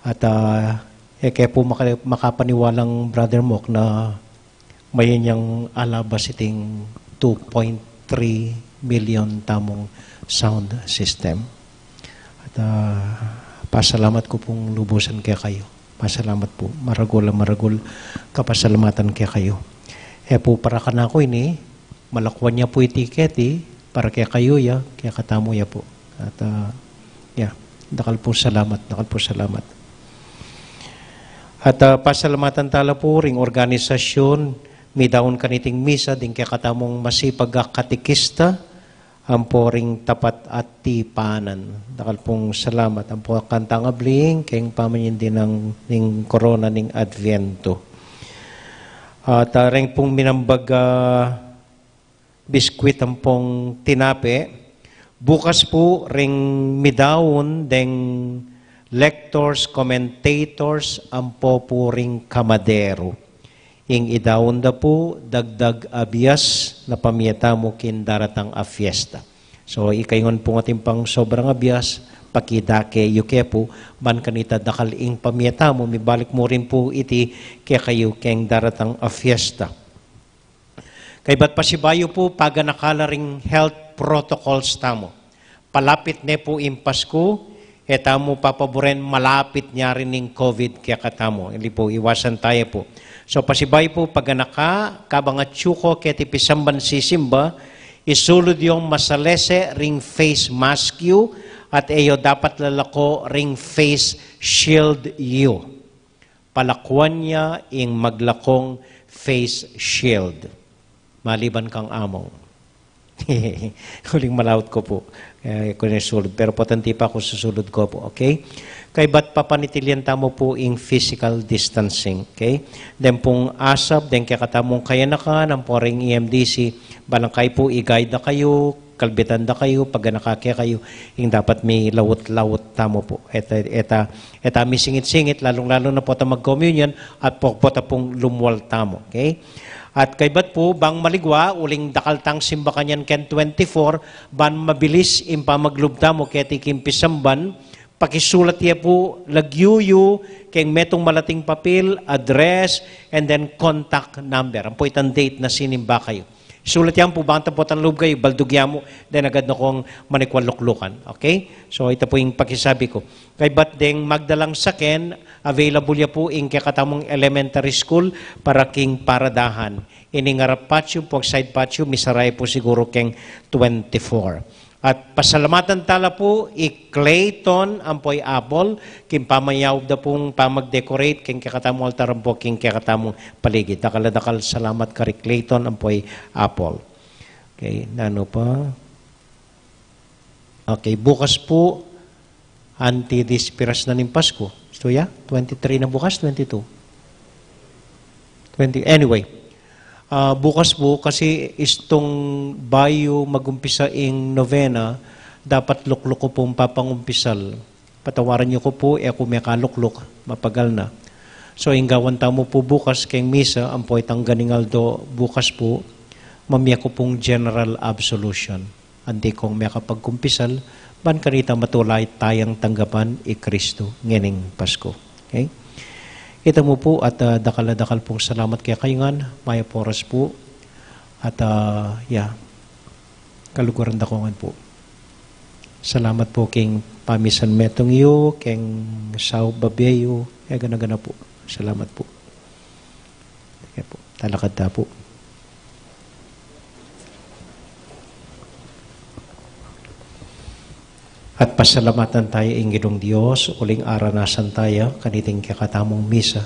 At, ah, e ke pu maka-, makapaniwalang Brother Mok na mayan yang alabas iting two point three million tamung sound system. At, ah, pasalamat ku pung lubusan kekayu. Pasalamat pu. Maragul a maragul kapasalamatan kekayu. E pu para kanaku ini, malakuan ya pu iti keti, para kekayu ya, kekatamu ya pu. At, ah, ya, dakal pu salamat, dakal pu salamat. At, ah, pasalamatan tala pu ring organisasyun midaun kaniting misa, ding kekatamung masipag a katikista, ampo ring tapat a tipanan. Dakal pung salamat, ampo kantang abling, keng pamanyindi nang, ning korona ning Adviento. At, ah, reng pung minambag a biskwit ampong tinape, bukas pu ring midaun deng lectors, commentators, ampo pu ring kamaderu. Ing idaun da pu, dagdag a bias na pamie tamu king daratang a fiesta. So, ikayu ngan pung atin pang sobrang a bias, pakidake yu ke pu, ban kanita dakal ing pamie tamu, mibalik mu rin pu iti kekayu keng daratang a fiesta. Kaybat pasibayu pu, paganaka la ring health protocols tamu. Palapit ne pu ing Pasku, e tamu papaburen malapit ne rin ing COVID kekatamu. Ili pu, iwasan taya pu. So, pasibayu pu, paganaka, kabang atyu ko keti pisamban sisimba, isulud yung masalese ring face mask yu, at e yu dapat lalako ring face shield yu. Palakuan ya ing maglakong face shield. Maliban kang among. Uling malaut ko pu. E ku ne sulud, pero potang tipa ku susulud ko pu, okay? Kaybat papanatilian tamu pu ing physical distancing, okay? Deng pung asap, deng kekatamung kayanakan, ampo ring E M D C, balang kayu pu, i-guide da kayu, kalbitan da kayu, paganaka kekayu, ing dapat milaut-laut tamu pu. Eta, eta, eta misingit-singit, lalung-lalu na pota mag-communion, at po-, pota pung lumual tamu, okay? At kaybat pu, bang maligwa, uling dakal tang simba kanyan keng twenty-four, ban mabilis ing pamaglub tamu keti king pisamban, pakisulat ye pu, lagyu yu, keng metung malating papil, address, and then contact number. Ampo itang date na sinimba kayu. Sulat yan pu, bang ta potang lub kayu, baldug ya mu, then agad na kong manikwa luklukan. Okay? So, ita pu ing pakisabi ku. Kaybat deng magdalang saken, available ya pu ing kekatamung elementary school para king paradahan. Ining arap patio, pu ag side patio, misara ya pu siguru keng twenty-four. At pasalamatan tala pu i Clayton ampo i Apple, king pamayaub da pung pamag-decorate king kekatamung altar ampo king kekatamung paligid. Dakal a dakal salamat kari Clayton ampo i Apple. Okay, nanu pa? Okay, bukas pu, anti dispiras na ning Pasku. Istu ya? Twenty-three na bukas, twenty-two? Twenty, anyway. Ah, bukas pu, kasi istung bayu magumpisa ing novena, dapat lukluk ku pung papangumpisal. Patawaran yu ku pu, e ku mekalukluk, mapagal na. So, ing gawan tamu pu bukas keng misa, ampo itang ganing aldo bukas pu, mamie ku pung general absolution. Anti kong mekapagkumpisal, ban kanita matulid tayang tanggapan i Kristu ngening Pasku. Okay? Ita mu pu at, ah, dakal a dakal pung salamat kekayu ngan, mayap a oras pu. At, ah, ya, kaluguran da ko ngan pu. Salamat pu king pamisan metung yu, king saup bibie yu, e gana-gana pu. Salamat pu. Sige pu, talakad ta pu. At pasalamatan taya ing Ginung Dios, uling aranasan taya kaniting kekatamung misa.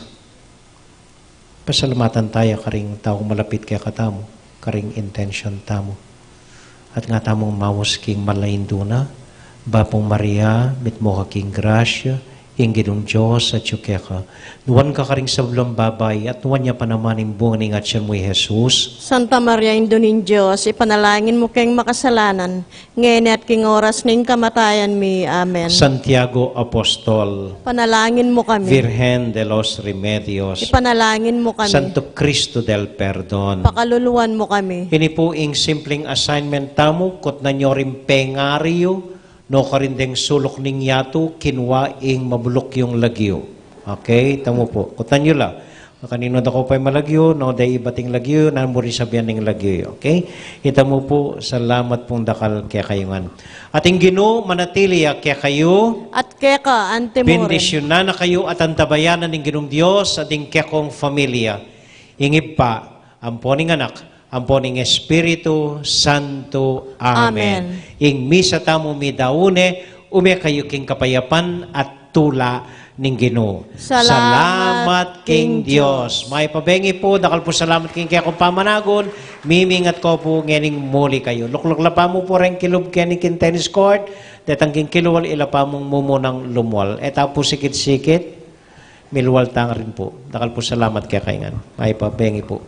Pasalamatan taya karing taung malapit kekatamu, karing intensyon tamu. At nga tamung maus king Mal a Indu na, Bapu Maria, mitmu ka king grasya, ing Ginung Dios atyu keka. Nuan ka karing sablang babai, at nuan ya pa naman ing bunga ning atyan mu, i Jesus. Santa Maria, Indu ning Dios, ipanalangin mu keng makasalanan, ngeni at king oras ning kamatayan mi. Amen. Santiago Apostol, panalangin mu kami. Virgen de los Remedios, ipanalangin mu kami. Santo Cristo del Perdon, pakaluluan mu kami. Ini pu ing simpleng assignment tamu, kutnan yu ring pengari yu, no karin deng suluk ning yatu, kinua ing mabuluk yung lagyu. Okay, ita mu pu. Kutnan yu la. Kaninu da ko pay malagyu, no, de ibat ing lagyu, nanu mu ring sabian ning lagyu yu. Okay? Ita mu pu, salamat pung dakal kekayu ngan. At ing Ginu manatili ya kekayu. At keka antimurin. Bendisyunan na kayu at antabayanan ning Ginung Dios at ing kekong familia. Ing Ibpa, ampo ning Anak, ampo ning Espiritu Santo. Amen. Amen. Ing misa tamu midaun ne, ume kayu king kapayapan at tula ning Ginu. Salamat king Dios. Mayap a bengi pu, dakal pung salamat king kekong pamanagun, mimingat ko pu ngening muli kayu. Lukluk la pa mu pu reng kilub keni king tennis court, detang king kilwal ila pa mung mumunang lumwal. E ta pu sikit-sikit. Milwal tang rin pu. Dakal pung salamat kekayu ngan. Mayap a bengi pu.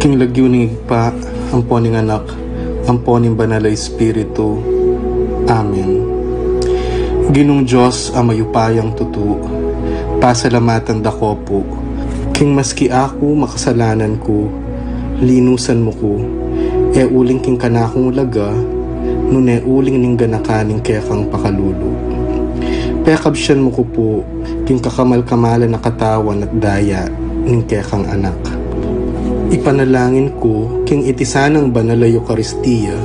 King lagyu ning Ibpa, ampo ning Anak, ampo ning Banal a Espiritu. Amen. Ginung Dios a mayupayang tutu, pasalamatan da ko pu, king maski aku makasalanan ku, linusan mu ku, e uling king kanakung laga, nune uling ning ganakan ning kekang pakalulu. Pekabsian mu ku pu, king kakamal-kamalan a katawan at daya ning kekang Anak. Ipanalangin ku, king iti sanang banal a Eukaristia,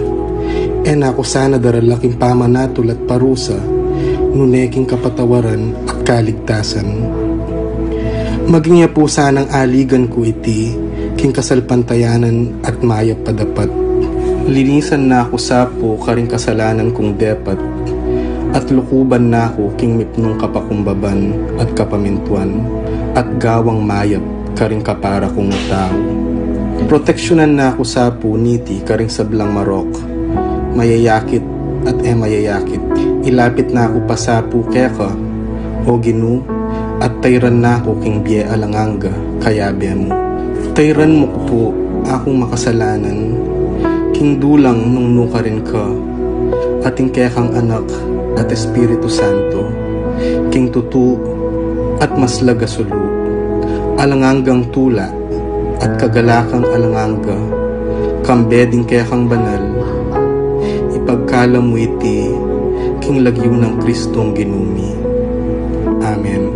e na ku sana darala king pamanatul at parusa, nune king kapatawaran at kaligtasan. Maging ya pu sanang aligan ku iti, king kasalpantayanan at mayap a dapat. Linisan na ku sa pu karing kasalanan kung depat, at lukuban na ku king mipnung kapakumbaban at kapamintuan, at gawang mayap karing kapara kung tau. Proteksyunan na ku sa pu niti karing sablang marok, mayayakit at e mayayakit. Ilapit na ku pa sa pu keka, O Ginu, at tayran na ku king bie alang angga kayabe mu. Tayran mu ku pu akung makasalanan king dulang nung nukarin ka, at ing kekang Anak at Espiritu Santo, king tutu at maslag a sulu, alang anggang tula at kagalakang alang angga, kambe ding kekang banal, ipagkalub mu iti king lagyu nang Kristong Ginu mi. Amen.